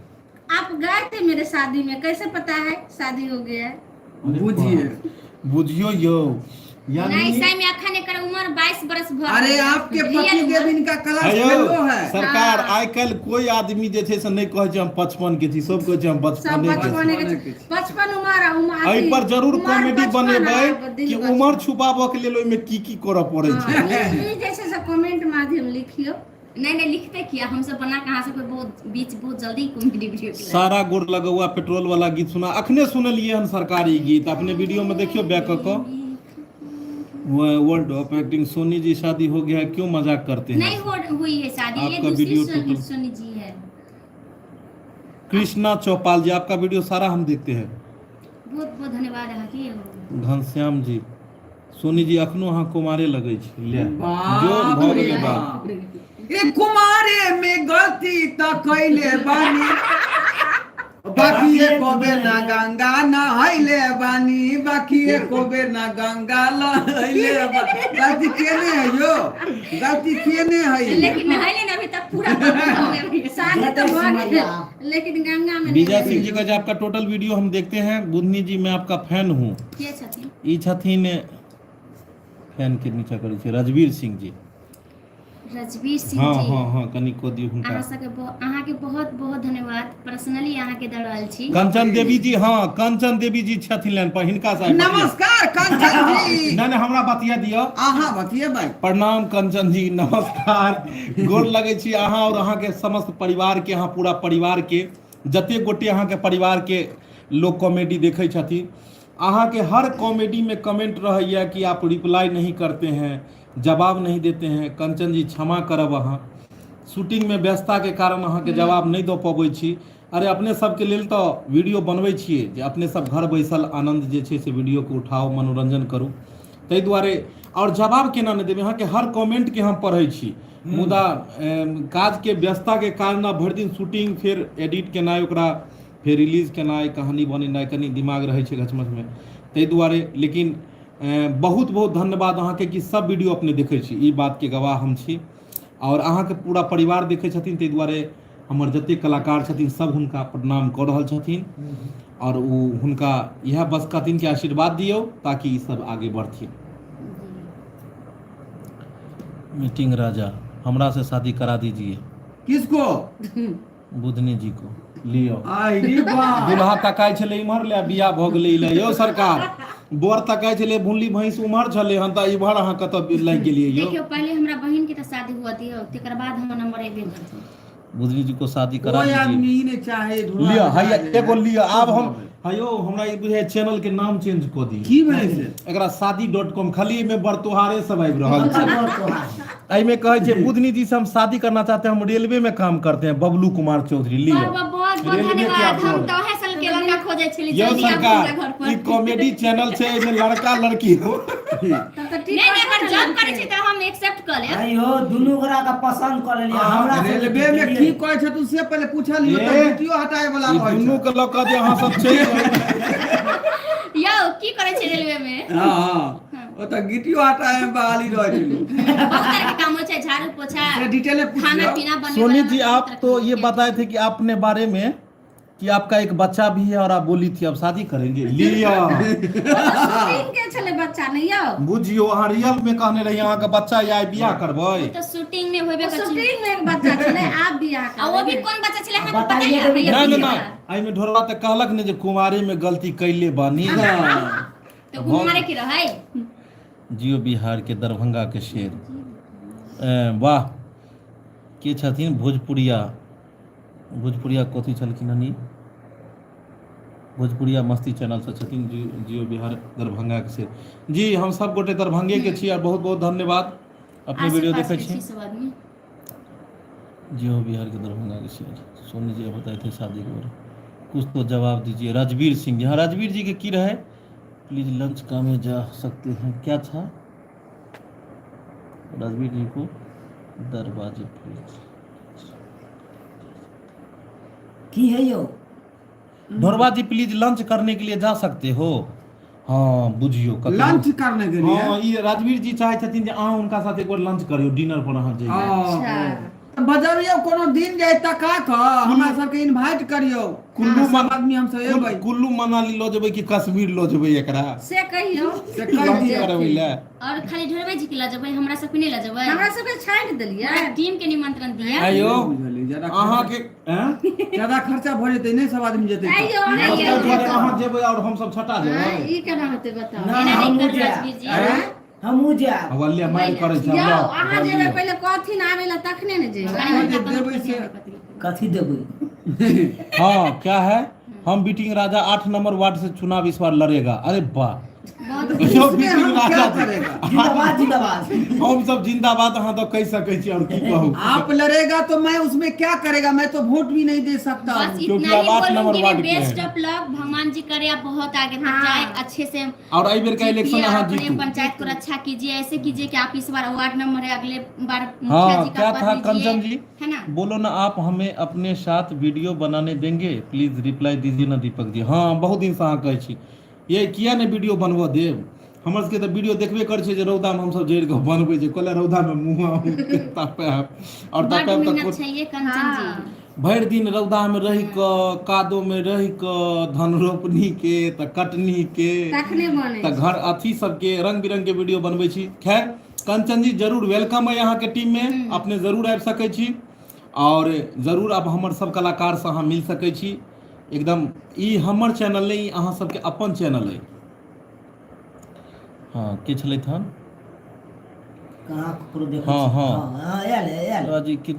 [SPEAKER 2] आप गए थे मेरे शादी में, कैसे पता है शादी हो गया है?
[SPEAKER 3] बुझिए
[SPEAKER 1] बुझियो यौ, यानी
[SPEAKER 4] नहीं, सही में अखन एकर उम्र 22 बरस भ
[SPEAKER 3] अरे
[SPEAKER 4] गेल।
[SPEAKER 3] आपके
[SPEAKER 4] रियल
[SPEAKER 3] पति
[SPEAKER 4] उम्र।
[SPEAKER 3] देव इनका क्लास
[SPEAKER 1] हेयौ,
[SPEAKER 3] फेलो है।
[SPEAKER 1] सरकार आइ काल्हि कोइ आदमी जे छै से नहि कहै छै हम 55 के छी, सब कहै छै हम
[SPEAKER 2] सब
[SPEAKER 1] बचपने के छी।
[SPEAKER 2] बचपने के छै। 55 उमर आ उमर
[SPEAKER 1] एहि पर जरूर
[SPEAKER 2] उमर
[SPEAKER 1] कॉमेडी
[SPEAKER 2] 55
[SPEAKER 1] बनेबै
[SPEAKER 2] आ दिल
[SPEAKER 1] कि
[SPEAKER 2] बचपन।
[SPEAKER 1] उमर छुपाबऽ के लेल ओहिमे की की करऽ पड़ै छै।
[SPEAKER 2] हाँ, ई जे छै से कमेंट माध्यम लिखियो।
[SPEAKER 4] नहीं नहीं लिखते किया, हम सब बना कहाँ से कोई बहुत बीच बहुत जल्दी कॉमेडी वीडियो के
[SPEAKER 1] सारा गोर लगौआ पेट्रोल वाला गीत सुना, अखने सुनलिए हन सरकारी गीत, अपने वीडियो में देखियो बैक क क। World of acting Soni ji शादी हो गया है, क्यों मजाक करते हैं?
[SPEAKER 4] नहीं हो हुई है शादी, ये
[SPEAKER 1] आपका
[SPEAKER 4] दूसरी
[SPEAKER 1] वीडियो
[SPEAKER 4] सोनी
[SPEAKER 1] टोटल।
[SPEAKER 4] सोनी जी है।
[SPEAKER 1] कृष्णा चौपाल जी आपका वीडियो सारा हम देखते हैं,
[SPEAKER 4] बहुत बहुत धन्यवाद अहाँ के।
[SPEAKER 1] घनश्याम जी सोनी जी अखनो अहाँ कुमारे लगै छी, ले
[SPEAKER 3] बाप
[SPEAKER 1] जो भऽ
[SPEAKER 3] रे
[SPEAKER 1] गेलै बात।
[SPEAKER 3] बाप। ए कुमारे में गलती त कैले बानी, बाकी एको बेर ना गंगा नहैले बानी, बाकी एको बेर ना गंगा नहैले बानी। गलती केने है यो, गलती केने है?
[SPEAKER 4] लेकिन नहाइले ना अभी तक पूरा हो गया।
[SPEAKER 2] शादी तो भऽ गेल लेकिन गंगा में नहीं।
[SPEAKER 1] विजय सिंह जी का जो आपका टोटल वीडियो हम देखते हैं। बुधनी जी मैं आपका फैन हूँ।
[SPEAKER 4] के छथिन?
[SPEAKER 1] ई छथिन फैन के नीचा करै छै रजवीर सिंह जी।
[SPEAKER 4] रजवीर सिंह
[SPEAKER 1] हाँ
[SPEAKER 4] जी
[SPEAKER 1] हाँ हाँ, कनि कऽ दियौ हुनका।
[SPEAKER 4] अहाँ सबके अहाँ के बहुत बहुत धन्यवाद, पर्सनली अहाँ के दऽ रहल छी।
[SPEAKER 1] कंचन देवी जी, हाँ कंचन देवी जी छथिन लाइन पर, हिनका से आइ बतिया।
[SPEAKER 3] नमस्कार कंचन जी।
[SPEAKER 1] नहि नहि, हमरा बतिया दिअ।
[SPEAKER 3] अहाँ बतियेबै।
[SPEAKER 1] प्रणाम कंचन जी, नमस्कार, गोर लगै छी अहाँ और अहाँ के समस्त परिवार के, अहाँ पूरा परिवार के, जते गोटे अहाँ के परिवार के लोग कॉमेडी देखै छथिन, अहाँ के हर कॉमेडी में कमेंट रहैया कि आप रिप्लाई नहीं करते हैं, जवाब नहीं देते हैं। कंचन जी क्षमा करब, अहाँ शूटिंग में व्यस्तता के कारण अहाँ के जवाब नहीं दऽ पबै छी। अरे अपने सबके लेल तऽ वीडियो बनबै छियै जे अपने सब घर बैसल आनंद जे छै से वीडियो के उठाउ, मनोरंजन करू, ताहि दुआरे। और जवाब केना नहि देबै, अहाँके हर कमेंट के हम पढ़ै छी, मुदा काज के व्यस्तता के कारण आब भरि दिन शूटिंग, फेर एडिट केनाइ, ओकरा फेर रिलीज केनाइ, कहानी बनेनाइ, कनि दिमाग रहै छै घचमचमे, ताहि दुआरे। लेकिन बहुत बहुत धन्यवाद अहाँके कि सब वीडियो अपने देखै छी, ई बातके गवाह हम छी और अहाँके पूरा परिवार देखै छथिन, ताहि दुआरे हमर जतेक कलाकार छथिन सब हुनका प्रणाम कऽ रहल छथिन और ओ हुनका इएह बस कहथिन कि आशीर्वाद दियौ ताकि ई सब आगे बढ़थिन। मीटिंग राजा हमरा से शादी करा दीजिए।
[SPEAKER 3] किसको?
[SPEAKER 1] बुधनी जी को लियो।
[SPEAKER 3] आई रे बा।
[SPEAKER 1] दुल्हा तकाइ छलै इम्हर ले, बियाह भऽ गेलै ई ले। यौ सरकार, बर तकाइ छलै भुनली भैंस उम्हर छलै हन, तऽ इम्हर अहाँ कतऽ लागि गेलियै यौ?
[SPEAKER 4] देखियौ पहिले हमरा बहिन के तऽ शादी हुआ दियौ, तेकर बाद हमर नंबर एबे करतै।
[SPEAKER 1] बुधनी जी को शादी करा
[SPEAKER 3] कोई
[SPEAKER 1] दीजिए।
[SPEAKER 3] आदमी ई नहीं चाहे धुआं
[SPEAKER 1] लिअ, हैया
[SPEAKER 3] लगा
[SPEAKER 1] एगो लिअ। आब हम हयो हमरा ई बुझाय चैनल के नाम चेंज कऽ दी।
[SPEAKER 3] की भेलै से?
[SPEAKER 1] एकरा शादी डॉट कॉम, खाली एहिमे बरतोहारे सब आबि रहल छै।
[SPEAKER 5] बरतोहार।
[SPEAKER 1] एहिमे कहै छै बुधनी जी से हम शादी करना चाहते हैं, हम रेलवे में काम करते हैं, बबलू कुमार चौधरी। लियो
[SPEAKER 4] वाह वाह, बहुत बहुत
[SPEAKER 1] रेलवे के
[SPEAKER 4] धन्यवाद। हम
[SPEAKER 1] अपलोड।
[SPEAKER 4] तऽ ओहे साल के लड़का खोजै छली,
[SPEAKER 1] यौ
[SPEAKER 4] जल्दी आबू
[SPEAKER 1] सरकार,
[SPEAKER 4] हमरा घर पर।
[SPEAKER 1] ई कॉमेडी चैनल छै, एहिमे लड़का लड़की हो।
[SPEAKER 2] तब तऽ
[SPEAKER 4] नहि नहि, अगर
[SPEAKER 2] टिकट
[SPEAKER 4] जॉब करै छै तऽ हम एक्सेप्ट कऽ लेब।
[SPEAKER 5] अयो दुनू गोरा के पसंद कऽ लेलियै हमरा से
[SPEAKER 3] रेलवे में की कहै छै तू से पहिले पूछलियो
[SPEAKER 1] ए,
[SPEAKER 3] तऽ ड्यूटियो हटाए वाला
[SPEAKER 1] ई
[SPEAKER 3] रहै
[SPEAKER 1] दुनू
[SPEAKER 3] छै।
[SPEAKER 1] के लऽ कऽ जे अहाँ सब छै।
[SPEAKER 4] यौ की करै छै रेलवे में?
[SPEAKER 3] हँ हँ, ओतऽ गिटियो हटाए में बहाली रहै छै लोक।
[SPEAKER 4] बहुत तरह के काम होइ छै, झाड़ू पोछा,
[SPEAKER 3] से डिटेल में पूछ
[SPEAKER 4] खाना
[SPEAKER 3] लियौ।
[SPEAKER 4] पीना बनबै
[SPEAKER 1] सोनी
[SPEAKER 4] वाला,
[SPEAKER 1] जी
[SPEAKER 4] बहुत
[SPEAKER 1] आप
[SPEAKER 4] तरह के
[SPEAKER 1] तो
[SPEAKER 4] काम
[SPEAKER 1] ये
[SPEAKER 4] छै।
[SPEAKER 1] बताए थे कि अपने बारे में कि आपका एक बच्चा भी है और आप बोली थी अब शादी करेंगे। लिया
[SPEAKER 2] शूटिंग के छलै बच्चा नहि यौ।
[SPEAKER 1] बुझियो अहाँ रियल में कहने रही अहाँके बच्चा या बियाह करबै।
[SPEAKER 4] तऽ शूटिंग में होबे करै छै।
[SPEAKER 2] शूटिंग में एक बच्चा छलै, आब बियाह
[SPEAKER 4] आ वो भी
[SPEAKER 2] करबै।
[SPEAKER 4] कोन बच्चा छलै अहाँके पता
[SPEAKER 5] बताइए
[SPEAKER 4] है?
[SPEAKER 5] तऽ भी।
[SPEAKER 1] नहीं नहीं नहीं, एहिमे ढोरबा तऽ कहलक ने जे कुमारी में गलती कैले बानी।
[SPEAKER 4] तऽ कुमारे के रहै।
[SPEAKER 1] जियो बिहार के दरभंगा के शेर। वाह, के छथिन भोजपुरिया? भोजपुरिया कथी छलखिन हन ई? भोजपुरिया मस्ती चैनलसँ छथिन जियो, जियो बिहार दरभंगाके से जी। हम सब गोटे दरभंगेके छी और बहुत बहुत धन्यवाद अपने
[SPEAKER 4] आसे
[SPEAKER 1] वीडियो
[SPEAKER 4] पास
[SPEAKER 1] देखै
[SPEAKER 4] के
[SPEAKER 1] छी।
[SPEAKER 4] छी सब आदमी।
[SPEAKER 1] जियो बिहार के दरभंगा के शेर। सोनी जी बताए थे शादी के बारे में, कुछ तो जवाब दीजिए। राजवीर सिंह जी, हाँ राजवीर जी के की रहे? प्लीज लंच कामे जा सकते हैं क्या था राजवीर जी को? दरवाजे प्लीज।
[SPEAKER 5] की है यौ?
[SPEAKER 1] ढोरबा जी प्लीज लंच करने के लिए जा सकते हो। हाँ बुझियो कतनो।
[SPEAKER 3] लंच करने के लिए?
[SPEAKER 1] हाँ, ई राजवीर जी चाहे छथिन जे अहाँ हुनका साथ एक बार लंच करियो, डिनर पर अहाँ जइयो।
[SPEAKER 3] अच्छा। बजबियौ कोनो दिन जाय तका कऽ हमरा सबके इन्वाइट करियौ।
[SPEAKER 1] कुल्लू
[SPEAKER 3] सब आदमी हमसब एबै।
[SPEAKER 1] कुल्लू मनाली लऽ जेबै कि कश्मीर लऽ जेबै एकरा?
[SPEAKER 2] से कहियौ।
[SPEAKER 3] से कहि
[SPEAKER 1] लंच
[SPEAKER 3] दियौ।
[SPEAKER 1] करबै लए।
[SPEAKER 4] और खाली ढोरबे जी के लऽ जेबै, हमरा सबके नहि लऽ जेबै?
[SPEAKER 2] हमरा सबके छाँटि देलियै।
[SPEAKER 4] हमरा टीम के निमंत्रण दिअ।
[SPEAKER 1] आइयो
[SPEAKER 3] बुझलियै, ज्यादा
[SPEAKER 1] अहाँके आँय?
[SPEAKER 3] ज्यादा खर्चा भऽ जेतै, नहि सब आदमी जेतै तऽ।
[SPEAKER 2] आइयो अहाँ
[SPEAKER 1] बस
[SPEAKER 2] गेल
[SPEAKER 1] ताहि दुआरे
[SPEAKER 2] तऽ।
[SPEAKER 1] अहाँ जेबै और हमसब छटा
[SPEAKER 2] आँय,
[SPEAKER 1] जेबै?
[SPEAKER 2] ई केना होतै बताउ?
[SPEAKER 5] ना,
[SPEAKER 4] एना नहि
[SPEAKER 5] हमहूँ
[SPEAKER 4] करू
[SPEAKER 5] जायब।
[SPEAKER 4] राजवीर जी।
[SPEAKER 5] आँय? हमहूँ जायब।
[SPEAKER 1] हवलिया मारि करै छै।
[SPEAKER 2] यौ
[SPEAKER 1] हमरा
[SPEAKER 2] अहाँ जेबै पहिले कहथिन आबै लए तखने ने जेबै।
[SPEAKER 4] कनि हुनका
[SPEAKER 3] जे
[SPEAKER 4] कमेंट
[SPEAKER 3] देबै
[SPEAKER 4] कऽ
[SPEAKER 3] से-
[SPEAKER 4] दिअ कथी।
[SPEAKER 5] कथी देबै?
[SPEAKER 1] हाँ क्या है, हम बीटिंग राजा 8 नंबर वार्ड से चुनाव इस बार लड़ेगा। अरे वाह,
[SPEAKER 4] बहुत
[SPEAKER 1] यौ
[SPEAKER 3] इसमें
[SPEAKER 1] बीटिंग
[SPEAKER 3] हम क्या
[SPEAKER 1] राजा जी।
[SPEAKER 3] करेगा?
[SPEAKER 5] जिंदाबाद जिंदाबाद।
[SPEAKER 1] हम सब जिंदाबाद अहाँ तो कहि सकै छी और की कहू।
[SPEAKER 3] आप लड़ेगा तो मैं उसमें क्या करेगा, मैं तो वोट भी नहीं दे सकता
[SPEAKER 4] बस
[SPEAKER 3] हूँ।
[SPEAKER 1] क्योंकि
[SPEAKER 4] इतना
[SPEAKER 1] अब
[SPEAKER 4] ही
[SPEAKER 1] 8 नंबर
[SPEAKER 4] बोलूंगी मैं,
[SPEAKER 1] वार्ड के
[SPEAKER 4] बेस्ट
[SPEAKER 1] हैं।
[SPEAKER 4] ऑफ लक, भगवान जी करे आप बहुत आगे तक
[SPEAKER 2] हाँ।
[SPEAKER 4] जाए अच्छे से
[SPEAKER 1] और एहि बेर का इलेक्शन
[SPEAKER 4] जीतिए और
[SPEAKER 1] अहाँ
[SPEAKER 4] अपने
[SPEAKER 1] जीतू।
[SPEAKER 4] पंचायत को अच्छा कीजिए, ऐसे कीजिए कि आप इस बार वार्ड नंबर है, अगले बार मुखिया
[SPEAKER 1] हाँ
[SPEAKER 4] जी का
[SPEAKER 1] क्या
[SPEAKER 4] पद
[SPEAKER 1] था
[SPEAKER 4] लीजिए,
[SPEAKER 1] कंचन जी?
[SPEAKER 4] है ना?
[SPEAKER 1] बोलो ना, आप हमें अपने साथ वीडियो बनाने देंगे? प्लीज रिप्लाई दीजिए ना दीपक जी। हाँ बहुत दिन से अहाँ कहै छी ये किया ने वीडियो बनबऽ देब। हमर सबके तऽ वीडियो देखबे करै छै जे रौदामे हमसब जड़ि कऽ बनबै छै, कहले रौदामे मुँह तापायब आओर
[SPEAKER 4] बड
[SPEAKER 1] तापायब तऽ
[SPEAKER 4] मेहनत छै ये कंचन जी।
[SPEAKER 1] भरि दिन रौदामे रहि कऽ, कादोमे रहि कऽ, धन रोपनीके तऽ कटनीके
[SPEAKER 2] तखने बनै
[SPEAKER 1] तऽ घर अथी सबके रंग बिरंग के वीडियो बनबै छी। खैर कंचन जी जरूर welcome है अहाँके टीम में, अपने जरूर आबि सकै छी और जरूर अब हमर सब कलाकार से अहाँ मिल सकै छी। एकदम ई हमर चैनल नहीं, ई अहाँ सबके अपन चैनल है। हाँ के छलथि हन?
[SPEAKER 5] कहाँ ककरो देखै
[SPEAKER 1] हाँ,
[SPEAKER 5] छी?
[SPEAKER 1] हाँ।
[SPEAKER 5] हाँ, आयल है, आयल।
[SPEAKER 1] ढोरबा जी कि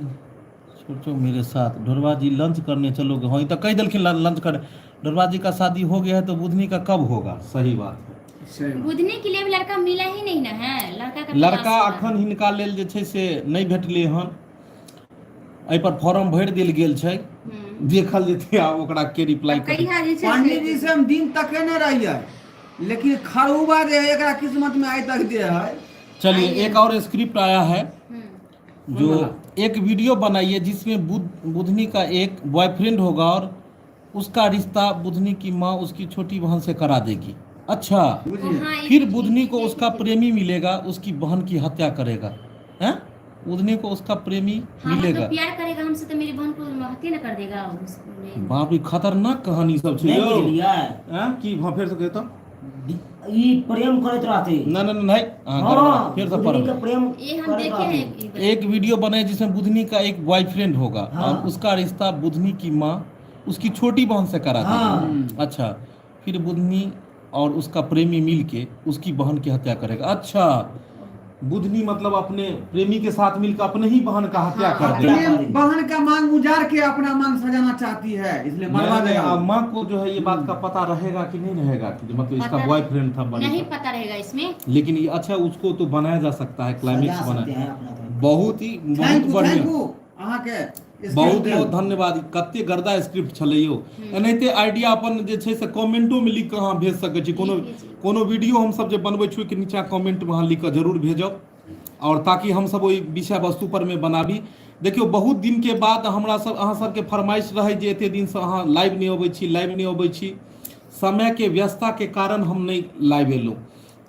[SPEAKER 1] सोचो मेरे साथ ढोरबा जी लंच करने चलोगे? हाँ, ई तऽ कहि देलखिन लंच कर। ढोरबा जी का शादी हो गया है तो बुधनी का कब होगा? सही बात है।
[SPEAKER 3] सही बात।
[SPEAKER 4] बुधनी के लिए भी लड़का मिला ही नहीं ना है, लड़का का
[SPEAKER 1] लड़का
[SPEAKER 4] तलाश हुआ।
[SPEAKER 1] अखन हिनका लेल जे छै से नहि भेटलै हन, एहि पर फॉर्म भरि देल गेल छै, देखल जेतै आब ओकरा के रिप्लाई करी।
[SPEAKER 2] कहिया जे छै
[SPEAKER 3] पंडित जी से हम दिन तकेने रहियै, लेकिन खरूबा जे है एकरा किस्मत में आइ तक जे है।
[SPEAKER 1] चलिए एक और स्क्रिप्ट आया है, जो एक वीडियो बनाइए जिसमें बुधनी का एक बॉयफ्रेंड होगा और उसका रिश्ता बुधनी की माँ उसकी छोटी बहन से करा देगी। अच्छा,
[SPEAKER 3] बुझिए।
[SPEAKER 4] हाँ, एक
[SPEAKER 1] फिर बुधनी को उसका प्रेमी मिलेगा, उसकी बहन की हत्या करेगा। हैं? बुधनी को उसका प्रेमी
[SPEAKER 4] हाँ,
[SPEAKER 1] मिलेगा,
[SPEAKER 4] मतलब प्यार करेगा हमसे तो मेरी बहन को हत्या न कर देगा उसको।
[SPEAKER 1] बाप रे, खतरनाक कहानी सब छै
[SPEAKER 5] नहि
[SPEAKER 1] यौ।
[SPEAKER 5] बुझलियै?
[SPEAKER 1] हैं? की हाँ फेर से कहियौ तऽ।
[SPEAKER 5] ई प्रेम करैत रहतै।
[SPEAKER 1] ना ना ना नहीं, अहाँ
[SPEAKER 5] हाँ,
[SPEAKER 1] गड़बड़ा, फेर से
[SPEAKER 5] बुधनी
[SPEAKER 1] पढ़बै।
[SPEAKER 5] के प्रेम
[SPEAKER 4] ये हम
[SPEAKER 5] करैत
[SPEAKER 4] देखे
[SPEAKER 5] रहतै।
[SPEAKER 4] हैं एक बार।
[SPEAKER 1] एक वीडियो बनाए जिसमें बुधनी का एक बॉयफ्रेंड होगा
[SPEAKER 5] हाँ।
[SPEAKER 1] और उसका रिश्ता बुधनी की माँ उसकी छोटी बहन से करा
[SPEAKER 5] हाँ।
[SPEAKER 1] देगी। अच्छा, फिर बुधनी और उसका प्रेमी मिलके उसकी बहन की हत्या करेगा। अच्छा, बुधनी मतलब अपने प्रेमी के साथ मिलकर अपने ही बहन का हत्या कर
[SPEAKER 5] हत्या
[SPEAKER 1] दे।
[SPEAKER 3] अपने बहन का मांग उजाड़ के अपना मांग सजाना चाहती है, इसलिए मरवा
[SPEAKER 1] नहीं, नहीं,
[SPEAKER 3] देगा।
[SPEAKER 1] माँ को जो है ये बात का पता रहेगा कि नहीं रहेगा कि मतलब इसका
[SPEAKER 4] पता-
[SPEAKER 1] बॉयफ्रेंड था बड़े
[SPEAKER 4] नहीं
[SPEAKER 1] का।
[SPEAKER 4] पता रहेगा इसमें।
[SPEAKER 1] लेकिन ये अच्छा उसको तो बनाया जा सकता है, क्लाइमेक्स
[SPEAKER 5] सजा सकते
[SPEAKER 1] बना
[SPEAKER 5] हैं अपना तो।
[SPEAKER 1] बहुत ही बहुत
[SPEAKER 3] thank you,
[SPEAKER 1] बढ़िया।
[SPEAKER 3] Thank you अहाँके
[SPEAKER 1] बहुत बहुत धन्यवाद। कते गर्दा स्क्रिप्ट छलै यौ। एनाहिते आइडिया अपन जे छै से कमेंटो में लिख कऽ अहाँ भेज सकै छी। कोनो
[SPEAKER 4] लिख लीजिए।
[SPEAKER 1] कोनो वीडियो हमसब जे बनबै छी ओहिके नीचा कमेंट में अहाँ लिख कऽ जरूर भेजब और ताकि हमसब ओहि विषय वस्तु पर में बनाबी। देखियौ बहुत दिन के बाद हमरा सब अहाँ सबके फरमाइश रहै जे एते दिन से अहाँ लाइव नहि अबै छी, लाइव नहि अबै छी। समय के व्यस्तता के कारण हम नहि लाइव एलहुँ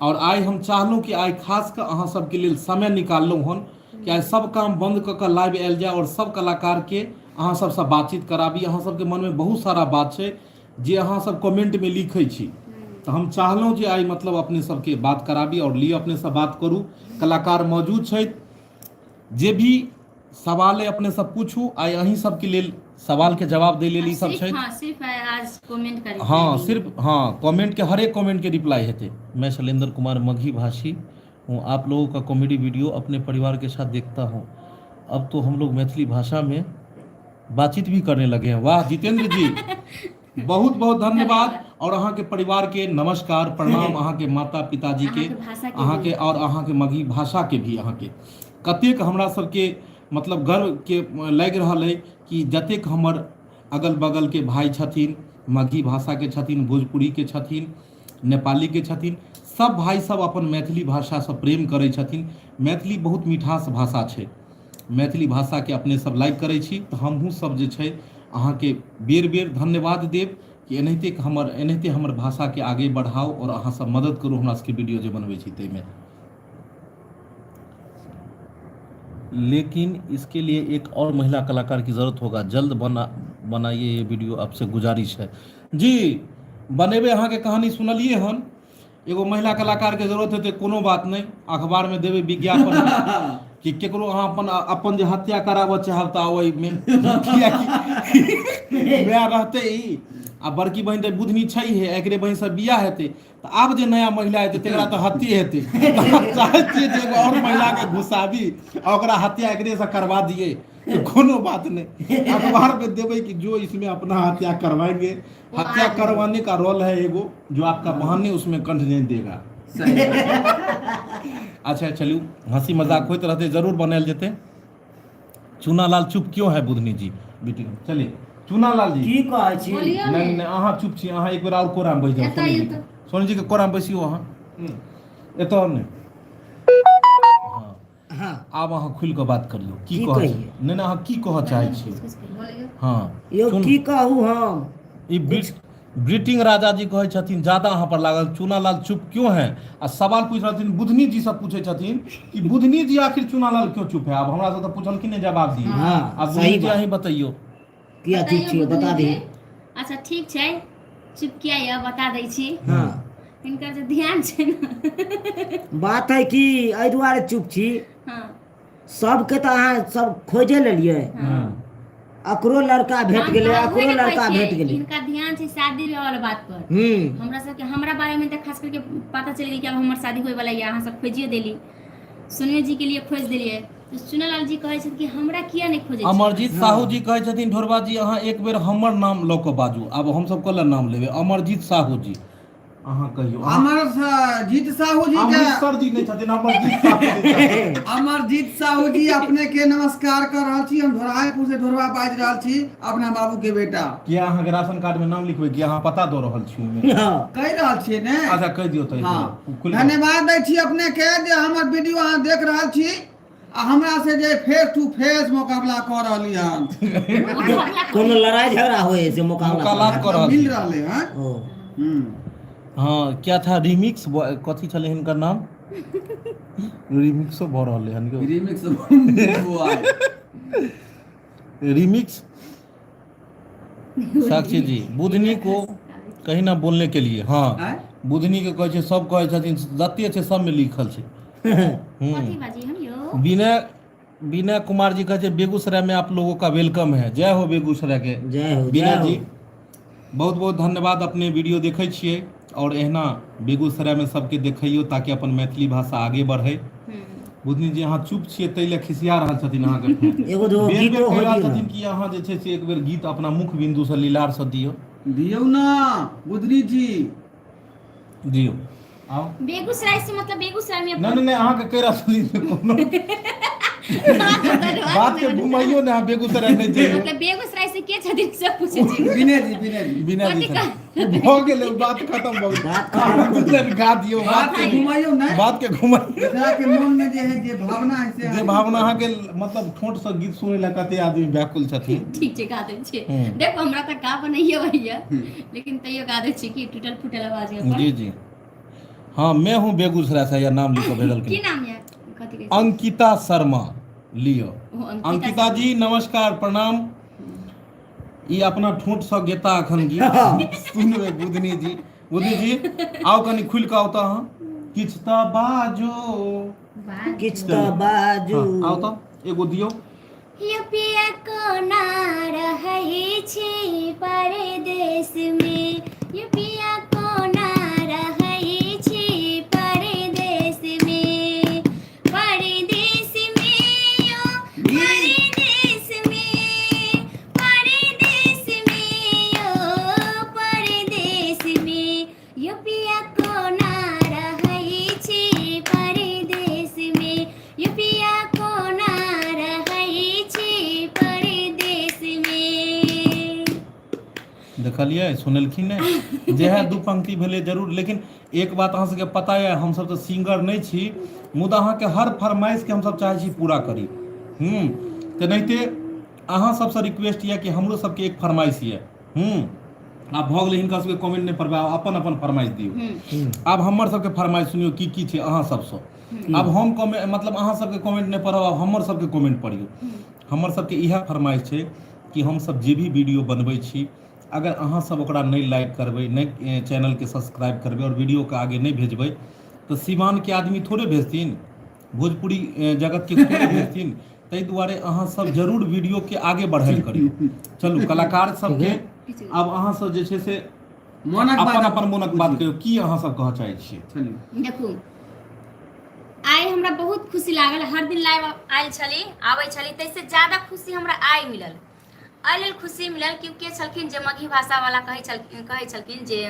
[SPEAKER 1] और आइ हम चाहलहुँ कि आइ खास कऽ अहाँ सबके लेल समय निकाललहुँ हन कि आइ सब काम बंद कऽ कऽ लाइव आयल जाय और सब कलाकार के अहाँ सबसँ बातचीत कराबी। अहाँ सबके मनमे बहुत सारा बात छै जे अहाँ सब कमेंट में लिखै छी, तऽ हम चाहलहुँ जे आइ मतलब अपने सबके बात कराबी और लिअ अपने सब बात करू। कलाकार मौजूद छथि, जे भी सवाल है अपने सब पूछू, आइ अहीं सबके लेल सवाल के जवाब दै लेल ई सब
[SPEAKER 4] सिर्फ
[SPEAKER 1] छथि।
[SPEAKER 4] हाँ, सिर्फ आज कमेंट करी।
[SPEAKER 1] हाँ सिर्फ हाँ कमेंट के हरेक कमेंट के रिप्लाई हेतै। मैं शैलेंद्र कुमार मगही भाषी हूँ, आप लोगों का कॉमेडी वीडियो अपने परिवार के साथ देखता हूँ। अब तो हम लोग मैथिली भाषा में बातचीत भी करने लगे हैं। वाह जितेंद्र जी, बहुत बहुत धन्यवाद और अहाँ के परिवार के नमस्कार प्रणाम, अहाँ के माता पिताजी के,
[SPEAKER 4] अहाँके भाषा के
[SPEAKER 1] अहाँ के
[SPEAKER 4] भी।
[SPEAKER 1] और अहाँ के मगही भाषा के भी। अहाँ के कतेक हमरा सबके मतलब गर्व के लागि रहल है कि जतेक हमर अगल बगल के भाई छथिन, मगही भाषा के छथिन, भोजपुरी के छथिन, नेपाली के छथिन, सब भाई सब अपन मैथिली भाषा से प्रेम करै छथिन। मैथिली बहुत मिठास भाषा छै, मैथिली भाषा के अपने सब लाइक करै छी, तऽ हमहूँ सब जे छै अहाँके बेर बेर धन्यवाद देब कि एनाहिते हमर एनाहिते हमर भाषा के आगे बढ़ाउ और अहाँ सब मदद करू हमरा सबके वीडियो जे बनबै छी ताहिमे। लेकिन इसके लिए एक और महिला कलाकार की जरूरत होगा, जल्द बनाइए ये वीडियो, आपसे गुजारिश है जी। बनेबे, अहाँके कहानी सुनलिए हन, एगो महिला कलाकार के जरूरत हेतै कोनो बात नहि, अखबार में देबै विज्ञापन कि केकरो अहाँ अपन अपन जे हत्या कराबऽ चाहब तऽ आउ एहिमे, कियाकि वएह रहतै ई आ बड़की बहिन तऽ बुधनी छै हे, एकरे बहिन से बियाह हेतै तऽ आब जे नया महिला हेतै तकरा तऽ हत्ये हेतै। तऽ हम चाहै छियै जे एगो आओर महिलाके घुसाबी आ ओकरा हत्या एकरेसँ करवा दियै तऽ कोनो बात नहि, अखबार में देबै कि जो इसमें अपना हत्या करवाएंगे, हत्या करवाने का रोल है एगो जो आपका बहन ने उसमें कंठ नहीं देगा।
[SPEAKER 3] सही।
[SPEAKER 1] अच्छा चलू, हंसी मजाक होइत रहते, जरूर बनायल जेतै। चूनालाल चुप क्यों है बुधनी जी बेटी? चलिए चूनालाल जी
[SPEAKER 5] की कहै छी?
[SPEAKER 2] बोलियौ
[SPEAKER 1] नहीं
[SPEAKER 2] ने।
[SPEAKER 1] नहीं अहाँ चुप छी, अहाँ एक बेर आओर कोरामे बैस जाउ।
[SPEAKER 2] एतऽ
[SPEAKER 1] सोनी जी
[SPEAKER 2] एतऽ।
[SPEAKER 1] सोनी जी के कोरामे बैसियौ अहाँ, एतऽ नहि। हाँ
[SPEAKER 5] हाँ
[SPEAKER 1] आब अहाँ खुलि कऽ बात करियौ, की
[SPEAKER 5] की
[SPEAKER 1] कहऽ
[SPEAKER 5] कहियै?
[SPEAKER 1] नहि नहि अहाँ की कहऽ चाहै छियै?
[SPEAKER 2] बोलियौ।
[SPEAKER 1] हाँ
[SPEAKER 5] यौ की कहू हम?
[SPEAKER 1] ई ब्रिटिंग राजा जी कहै छथिन ज्यादा अहाँ पर लागल, चूनालाल चुप क्यों है? आ सवाल पूछि रहथिन बुधनी जी सब पूछै छथिन कि बुधनी जी आखिर चूनालाल क्यों चुप है? आब हमरा सब तऽ पूछलखिन नहि जवाब दिए।
[SPEAKER 5] हाँ,
[SPEAKER 1] आब
[SPEAKER 5] सही
[SPEAKER 1] बुधनी जी
[SPEAKER 5] बात।
[SPEAKER 1] अहीं बतैयौ
[SPEAKER 5] किया चुप
[SPEAKER 4] बताइए
[SPEAKER 5] छियै, बता
[SPEAKER 4] बुधनी
[SPEAKER 5] दे।
[SPEAKER 4] जी। अच्छा ठीक छै, चुप किया यऽ बता दै छी।
[SPEAKER 5] हाँ
[SPEAKER 4] हिनकर जे ध्यान छै ने
[SPEAKER 5] बात है कि एहि दुआरे चुप छी,
[SPEAKER 4] हाँ
[SPEAKER 5] सबके तऽ अहाँ सब खोजे लेलियै,
[SPEAKER 4] हाँ
[SPEAKER 5] अकरो लड़का भेट
[SPEAKER 4] हम
[SPEAKER 5] गेलै,
[SPEAKER 4] तऽ
[SPEAKER 5] अकरो
[SPEAKER 4] उहे ने
[SPEAKER 5] लड़का
[SPEAKER 4] कहै छियै,
[SPEAKER 5] भेट गेलै।
[SPEAKER 4] हिनका ध्यान छै शादी विवाह वाला बात पर। हमरा सबके हमरा बारे में तऽ खास करके पता चलि गेल कि आब हमर शादी होय वाला यऽ, अहाँ सब खोजियो देली, सोनिया जी के लिए खोज देलियै, तऽ चुनालाल जी कहै छथि कि हमरा किया नहि खोजै छी?
[SPEAKER 1] अमरजीत साहू जी कहै छथिन ढोरबा जी अहाँ एक बेर हमर नाम लऽ कऽ बाजू। आब हमसब कल नाम लेबै? अमरजीत साहू जी अहाँ कहियौ, अहाँ-
[SPEAKER 3] अमर जीत साहू जी के
[SPEAKER 1] अमृतसर जी नहि छथिन, अमरजीत साहू जी छथिन।
[SPEAKER 3] अमरजीत साहू जी अपने के नमस्कार कर रहल छी, हम ढोराहापुर से ढोरबा बाजि रहल छी, अपना बाबू के बेटा।
[SPEAKER 1] किया अहाँके राशन कार्ड में नाम लिखबै कि अहाँ पता दऽ रहल छी ओहिमे?
[SPEAKER 5] हाँ
[SPEAKER 3] कहि रहल छियै ने।
[SPEAKER 1] अच्छा कहि दियौ तऽ एक
[SPEAKER 3] हाँ
[SPEAKER 1] बेर। खुलि कऽ।
[SPEAKER 3] धन्यवाद दै छी अपने के जे हमर वीडियो अहाँ देख रहल छी आ हमरा से जे फेस टू फेस मोकाबला कऽ रहली हन।
[SPEAKER 5] कोनो लड़ाई झगड़ा होए से मोकाबला
[SPEAKER 1] मोकाबला कऽ रहल
[SPEAKER 3] मिल
[SPEAKER 1] छी।
[SPEAKER 3] रहले हन।
[SPEAKER 5] ओ
[SPEAKER 1] हाँ क्या था रिमिक्स कथी छलै हिनकर नाम? रिमिक्सो भऽ रहलै हन यौ।
[SPEAKER 3] Remix boy.
[SPEAKER 1] रिमिक्स साक्षी जी बुधनी को कहीं ना बोलने के लिए। हाँ
[SPEAKER 3] आँय?
[SPEAKER 1] बुधनी के कहै छै, सब कहै छथिन, जते छै सबमे लिखल छै।
[SPEAKER 4] कथी बाजी हम यौ?
[SPEAKER 1] विनय विनय कुमार जी कहै छै बेगूसराय में आप लोगों का welcome है, जय हो बेगूसराय के।
[SPEAKER 5] जय हो, जय
[SPEAKER 1] विनय
[SPEAKER 5] हो।
[SPEAKER 1] जी बहुत बहुत धन्यवाद, अपने वीडियो देखै छियै और एहिना बेगूसराय में सबके देखैयो ताकि अपन मैथिली भाषा आगे बढ़े। बुधनी जी अहाँ चुप छियै ताहि लए खिसिया रहल छथिन अहाँके फैन।
[SPEAKER 5] एगो दूगो
[SPEAKER 1] बेर
[SPEAKER 5] गीतो
[SPEAKER 1] बेर कहि
[SPEAKER 5] होइ
[SPEAKER 1] रहल
[SPEAKER 5] दियौ
[SPEAKER 1] छथिन
[SPEAKER 5] ने।
[SPEAKER 1] कि अहाँ जे छै से एक बेर गीत अपना मुख बिन्दु से लीलार से दियौ।
[SPEAKER 3] दियौ ना बुधनी जी।
[SPEAKER 1] दियौ आउ।
[SPEAKER 4] बेगूसराय से मतलब बेगूसराय में
[SPEAKER 1] नहि नहि नहि अहाँके कहि रहल छथिन जे कोनो बात के घुमाइयो ने अहाँ बेगूसराय नहि जइयौ।
[SPEAKER 4] मतलब बेगूसराय से के छथिन से पूछे छी।
[SPEAKER 3] विनय जी, विनय जी।
[SPEAKER 1] बिना जी
[SPEAKER 4] कथी
[SPEAKER 1] छथिन। भऽ गेलै बात खतम भऽ गेलै।
[SPEAKER 5] बात
[SPEAKER 1] अहाँ बुझलनि गा दियौ
[SPEAKER 3] बात
[SPEAKER 1] बात
[SPEAKER 3] के घुमाइयो नहि।
[SPEAKER 1] बात के घुमाइयो।
[SPEAKER 3] एकरा के मन में जे है जे भावना है से
[SPEAKER 1] जे भावना अहाँके मतलब ठोंठ से गीत सुनै लए कते आदमी व्याकुल छथिन।
[SPEAKER 4] ठीक छै गा दै छियै।
[SPEAKER 1] हम्म।
[SPEAKER 4] देखो हमरा तऽ गा बनैये होइया लेकिन तैयो गा दै छियै कि टूटल फूटल आवाज है अपन।
[SPEAKER 1] जी जी हाँ मैं हूँ बेगूसराय से या नाम लिख के भेजल
[SPEAKER 4] की नाम यऽ कथी कहै छै?
[SPEAKER 1] अंकिता शर्मा लियो।
[SPEAKER 4] ओ, अंकिता
[SPEAKER 1] अंकिता जी नमस्कार प्रणाम। ई अपना ठोंठ से गेता अखन गीत सुनबै बुधनी जी। बुधनी जी आउ कनी खुलि कऽ आउ तऽ अहाँ किछु तऽ बाजू।
[SPEAKER 5] किछु तऽ बाजू।
[SPEAKER 1] हाँ, आउ तऽ एगो दियौ।
[SPEAKER 4] यो पिया कोना रहै छी परदेश में, यो पिया कोना रहै छी परदेश में, परदेश में यो परदेश में, परदेश में यो परदेश में, यो पिया कोना रहै छी परदेश में, यो पिया कोना रहै छी परदेश में।
[SPEAKER 1] देखलियै सुनलखिन नहि जे है दू पंक्ति भेलै जरूर, लेकिन एक बात अहाँ सबके पता यऽ हमसब तऽ सिंगर नहि छी मुदा अहाँके हर फरमाइशके हमसब चाहै छी पूरा करी। तेनाहिते अहाँ सबसँ रिक्वेस्ट यऽ कि हमरो सबके एक फरमाइश यऽ। आब भऽ गेलै हिनका सबके कमेंट नहि पढ़बै, आब अपन अपन फरमाइश दियौ। आब हमर सबके फरमाइश सुनियौ की की छै अहाँ सबसँ। आब हम कमेंट मतलब अहाँ सबके कमेंट नहि पढ़ब, आब हमर सबके कमेंट पढ़ियौ। हमर सबके इएह फरमाइश छै कि हमसब जे भी वीडियो बनबै छी अगर अहाँ सब ओकरा नहि लाइक करबै, नहि चैनलके सब्सक्राइब करबै आओर वीडियोके आगे नहि भेजबै तऽ सिवानके आदमी थोड़े भेजथिन, भोजपुरी जगतके थोड़े भेजथिन। ताहि दुआरे अहाँ सब जरूर वीडियोके आगे बढ़ायल करियौ। चलू कलाकार सबके आब अहाँ सब जे छै से
[SPEAKER 3] मोनक
[SPEAKER 1] अपन
[SPEAKER 3] बात
[SPEAKER 1] अपन मोनक बात कहियौ की अहाँ सब कहऽ चाहै छियै।
[SPEAKER 3] चलियौ।
[SPEAKER 4] देखू आइ हमरा बहुत खुशी लागल, हर दिन लाइव आयल छली आबै छली ताहिसँ ज्यादा खुशी हमरा आइ मिलल। एहि लेल खुशी मिलल कि के छलखिन जे मगही भाषावला कहै छलखिन जे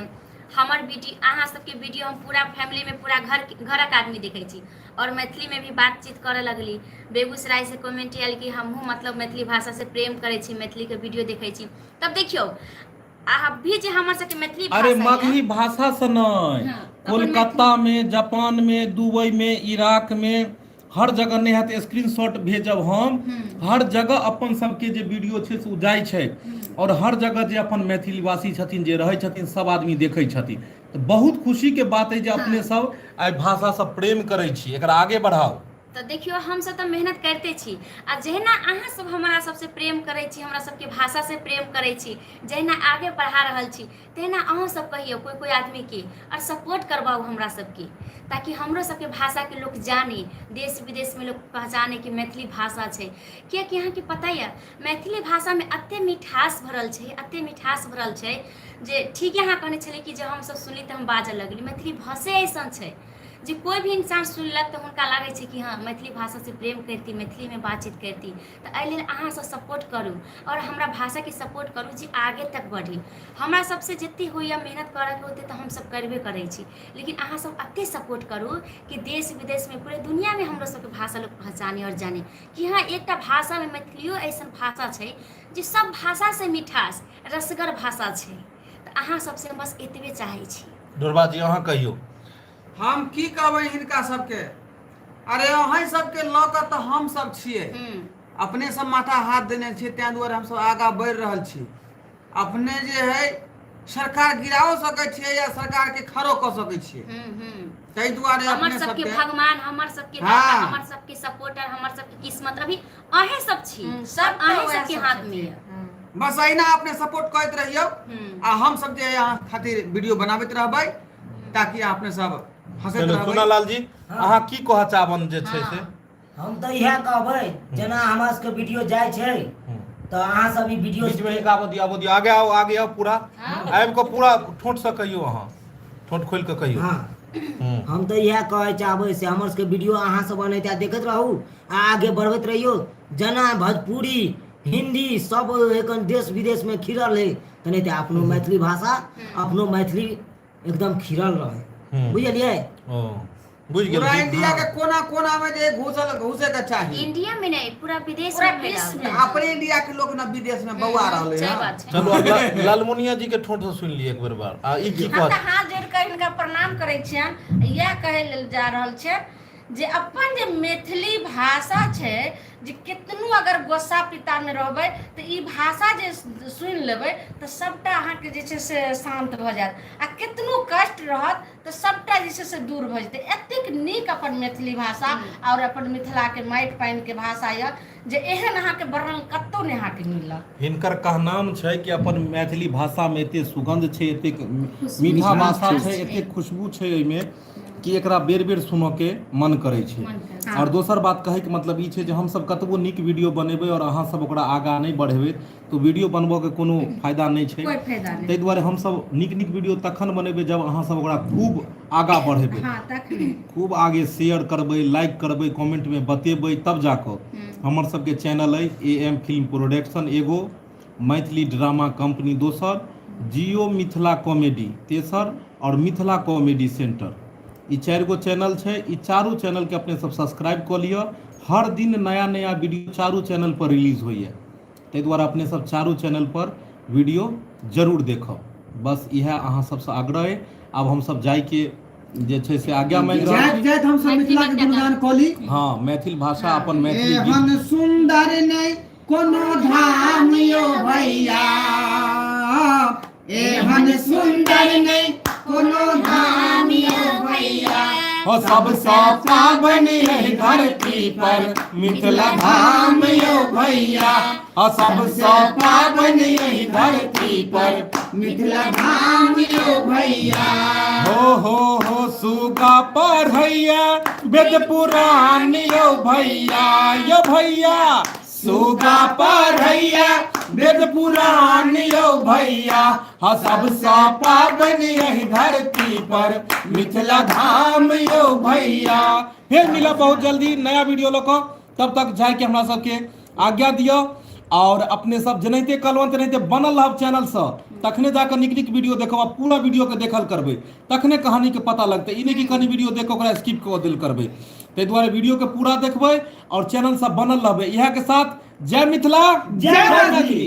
[SPEAKER 4] हमर वीडियो अहाँ सबके वीडियो हम पूरा फैमिलीमे पूरा घर घरक आदमी देखै छी और मैथिलीमे भी बातचीत करऽ लगली। बेगूसराय से कमेंट आयल कि हमहूँ मतलब मैथिली भाषासँ प्रेम करै छी, मैथिलीके वीडियो देखै छी। तब देखियौ अहाँ भी जे हमर सबके मैथिली
[SPEAKER 1] अरे
[SPEAKER 4] भाषा
[SPEAKER 1] मगही भाषा से नहि,
[SPEAKER 4] हाँ,
[SPEAKER 1] कोलकाता में, जापान में, दुबई में, इराक में, हर जगह नहि हैत स्क्रीनशॉट भेजब हम। हर जगह अपन सबके जे वीडियो छै से ओ जाइ छै और हर जगह जे अपन मैथिलीवासी छथिन जे रहै छथिन सब आदमी देखै छथिन। तऽ बहुत खुशी के बात है जे अपने सब एहि भाषा से प्रेम करै छी, एकरा आगे बढ़ाउ।
[SPEAKER 4] तऽ देखियौ हमसब तऽ मेहनत करिते छी आ जहिना अहाँ सब हमरा सबसँ प्रेम करै छी, हमरा सबके भाषासँ प्रेम करै छी, जहिना आगे बढ़ा रहल छी तहिना अहूँ सब कहियौ कोइ कोइ आदमीके आओर सपोर्ट करबाउ हमरा सबके, ताकि हमरो सबके भाषाके लोक जाने, देश विदेशमे लोक पहचाने कि मैथिली भाषा छै। किएकि अहाँके पता यऽ मैथिली भाषामे एते मिठास भरल छै, एते मिठास भरल छै जे ठीके अहाँ कहने छलियै कि जे हमसब सुनली तऽ हम बाजऽ लगली। मैथिली भाषे अइसन छै जे कोइ भी इंसान सुनलक तऽ हुनका लागै छै कि हँ मैथिली भाषासँ प्रेम करती, मैथिलीमे बातचीत करती। तऽ एहि लेल अहाँसब सपोर्ट करू आओर हमरा भाषाके सपोर्ट करू जे आगे तक बढ़ी। हमरा सबसँ जते होइए मेहनत करऽके होतै तऽ हमसब करबे करै छी, लेकिन अहाँसब एते सपोर्ट करू कि देश विदेशमे पूरे दुनिआँमे हमरो सबके भाषा लोक पहचाने आओर जाने कि हँ एकटा भाषामे मैथिलियो अइसन भाषा छै जे सब भाषासँ मिठास रसगर भाषा छै। तऽ अहाँ सबसँ हम बस एतबे चाहै छी।
[SPEAKER 1] ढोरबा जी अहाँ कहियौ।
[SPEAKER 3] हम की कहबै हिनका सबके, अरे अहीं सबके लऽ कऽ तऽ हम सब छियै, अपने सब माथा हाथ देने छियै, ताहि दुआरे हमसब आगाँ बढ़ि रहल छी। अपने जे है सरकार गिराओ सकै छियै या सरकार के खड़ो कऽ सकै छियै, ताहि दुआरे
[SPEAKER 4] हमर
[SPEAKER 3] अपने
[SPEAKER 4] सबके
[SPEAKER 3] सबके
[SPEAKER 4] भगवान, हमर सबके
[SPEAKER 3] हाँ।
[SPEAKER 4] दाता, हमर सबके सपोर्टर, हमर सबके किस्मत अभी अहें सब छी,
[SPEAKER 2] सब तऽ
[SPEAKER 4] अहें
[SPEAKER 2] वएह
[SPEAKER 4] सबके
[SPEAKER 2] सब
[SPEAKER 4] हाथ में
[SPEAKER 2] छथिन।
[SPEAKER 4] यऽ।
[SPEAKER 3] बस अहिना अपने सपोर्ट करैत रहियौ आ हम सब जे है अहाँ खातिर वीडियो बनाबैत रहबै ताकि अहाँ अपने सब हंसैत
[SPEAKER 1] चलू
[SPEAKER 3] रहबै।
[SPEAKER 1] चुना लाल जी अहाँ की कहऽ चाहबन जे छै से?
[SPEAKER 5] हम तऽ इएह कहबै जेना हमरा सबके वीडियो जाइ छै तऽ अहाँ सब ई वीडियो
[SPEAKER 1] बीच में एक आबऽ दियौ, आबऽ दियौ, आगे आओ, आगे आओ, पूरा आबि कऽ पूरा ठोंठ से कहियौ, अहाँ ठोंठ खोलि कऽ कहियौ।
[SPEAKER 5] हाँ। हम तऽ इएह कहै चाहबै से हमर सबके वीडियो अहाँ सब एनाहिते देखैत रहू आ आगे बढ़बैत रहियौ जेना भोजपुरी हिन्दी सब एखन देश विदेशमे खिलल है तेनाहिते अपनो मैथिली भाषा अपनो मैथिली एकदम खिलल रहै बुझलियै।
[SPEAKER 1] ओ बुझि गेल।
[SPEAKER 3] पूरा इंडिया के कोना कोना में जे घुसल घुसे के चाही।
[SPEAKER 4] इंडिया में नहीं, पूरा विदेश
[SPEAKER 2] पूरा
[SPEAKER 4] में
[SPEAKER 2] विश्व
[SPEAKER 4] फैलाओ।
[SPEAKER 2] में।
[SPEAKER 3] अपने इंडिया के लोग ना विदेश में बौआ रहले
[SPEAKER 4] सही
[SPEAKER 3] हैं।
[SPEAKER 4] बात छै।
[SPEAKER 1] चलू आब लालमुनिया जी के ठोंठ से सुनि लिअ एक बेर बार आ ई की
[SPEAKER 2] हम
[SPEAKER 1] कहत।
[SPEAKER 2] तऽ हाथ जोड़ि कऽ हिनका प्रणाम करै छियनि, इएह कहै लेल जा रहल छियनि जे अपन जे मैथिली भाषा छै जे केतनो अगर गोस्सा पितामे रहबै तऽ ई भाषा जे सुनि लेबै तऽ सभटा अहाँके जे छै से शान्त भऽ जायत आ केतनो कष्ट रहत तऽ सभटा जे छै से दूर भऽ जेतै। एतेक नीक अपन मैथिली भाषा आओर अपन मिथिलाके माटि पानिके भाषा यऽ जे एहन अहाँके वर्णन कतहु नहि अहाँके मिलत।
[SPEAKER 1] हिनकर कहनाम छै कि अपन मैथिली भाषामे एते सुगंध छै, एतेक मीठा भाषा छै, एतेक खुशबू छै एहिमे कि एकरा बेर बेर सुनऽके मन करै छै। आओर दोसर बात कहैके मतलब ई छै जे हमसब कतबो नीक वीडियो बनेबै आओर अहाँ सब ओकरा आगाँ नहि बढ़ेबै तऽ वीडियो बनबऽके कोनो फायदा नहि छै।
[SPEAKER 2] कोइ फायदा नहि।
[SPEAKER 1] ताहि दुआरे हमसब नीक नीक वीडियो तखन बनेबै जब अहाँ सब ओकरा खूब आगाँ बढ़ेबै।
[SPEAKER 2] हँ तखने।
[SPEAKER 1] खूब आगे शेयर करबै, लाइक करबै, कमेंटमे बतेबै तब जाकऽ। हमर सबके चैनल अइ ए एम फिल्म प्रोडक्शन एगो, मैथिली ड्रामा कंपनी दोसर, जियो मिथिला कॉमेडी तेसर आओर मिथिला कॉमेडी सेंटर, ई 4 गो चैनल छै। ई चारू चैनलके अपने सब सब्सक्राइब कऽ लिअ। हर दिन नया नया वीडियो चारू चैनल पर रिलीज होइए, ताहि दुआरे अपने सब चारू चैनल पर वीडियो जरूर देखब। बस इएह अहाँ सबसँ आग्रह अइ। आब हमसब जाइके जे छै से आज्ञा मांगि रहल
[SPEAKER 3] जाइत
[SPEAKER 1] छी।
[SPEAKER 3] जाइत हम सब मिथिला के गुणगान कऽ ली।
[SPEAKER 1] हँ, मैथिल भाषा अपन मैथिली गीत।
[SPEAKER 3] एहन सुंदर नहि कोनो धाम यो भैया, एहन सुंदर नहि कोनो धाम यो भैया,
[SPEAKER 1] हो सबसँ पावन एहि धरती पर मिथिला धाम यो भैया, हो सबसँ पावन एहि धरती पर
[SPEAKER 3] मिथिला धाम यो भैया।
[SPEAKER 1] हो हो हो सुगा पढ़ैया वेद पुराण यो भैया, यो भैया सुगा पढ़ैया वेद पुराण यो भैया, हा सबसँ पावन एहि धरती पर मिथिला धाम यो भैया। फेर मिलब बहुत जल्दी नया वीडियो लऽ कऽ, तब तक जाइके हमरा सबके आज्ञा दिअ। और अपने सब जेनाहिते कहलहुँ तेनाहिते बनल रहब चैनलसँ, तखने जाकऽ नीक नीक वीडियो देखब आ पूरा वीडियोके देखल करबै, तखने कहानीके पता लगतै। ई नहि कि कनि वीडियो देख कऽ ओकरा स्किप कऽ देल करबै। ताहि दुआरे वीडियोके पूरा देखबै और चैनलसँ बनल रहबै। इएह के साथ जय मिथिला,
[SPEAKER 3] जय मैथिली।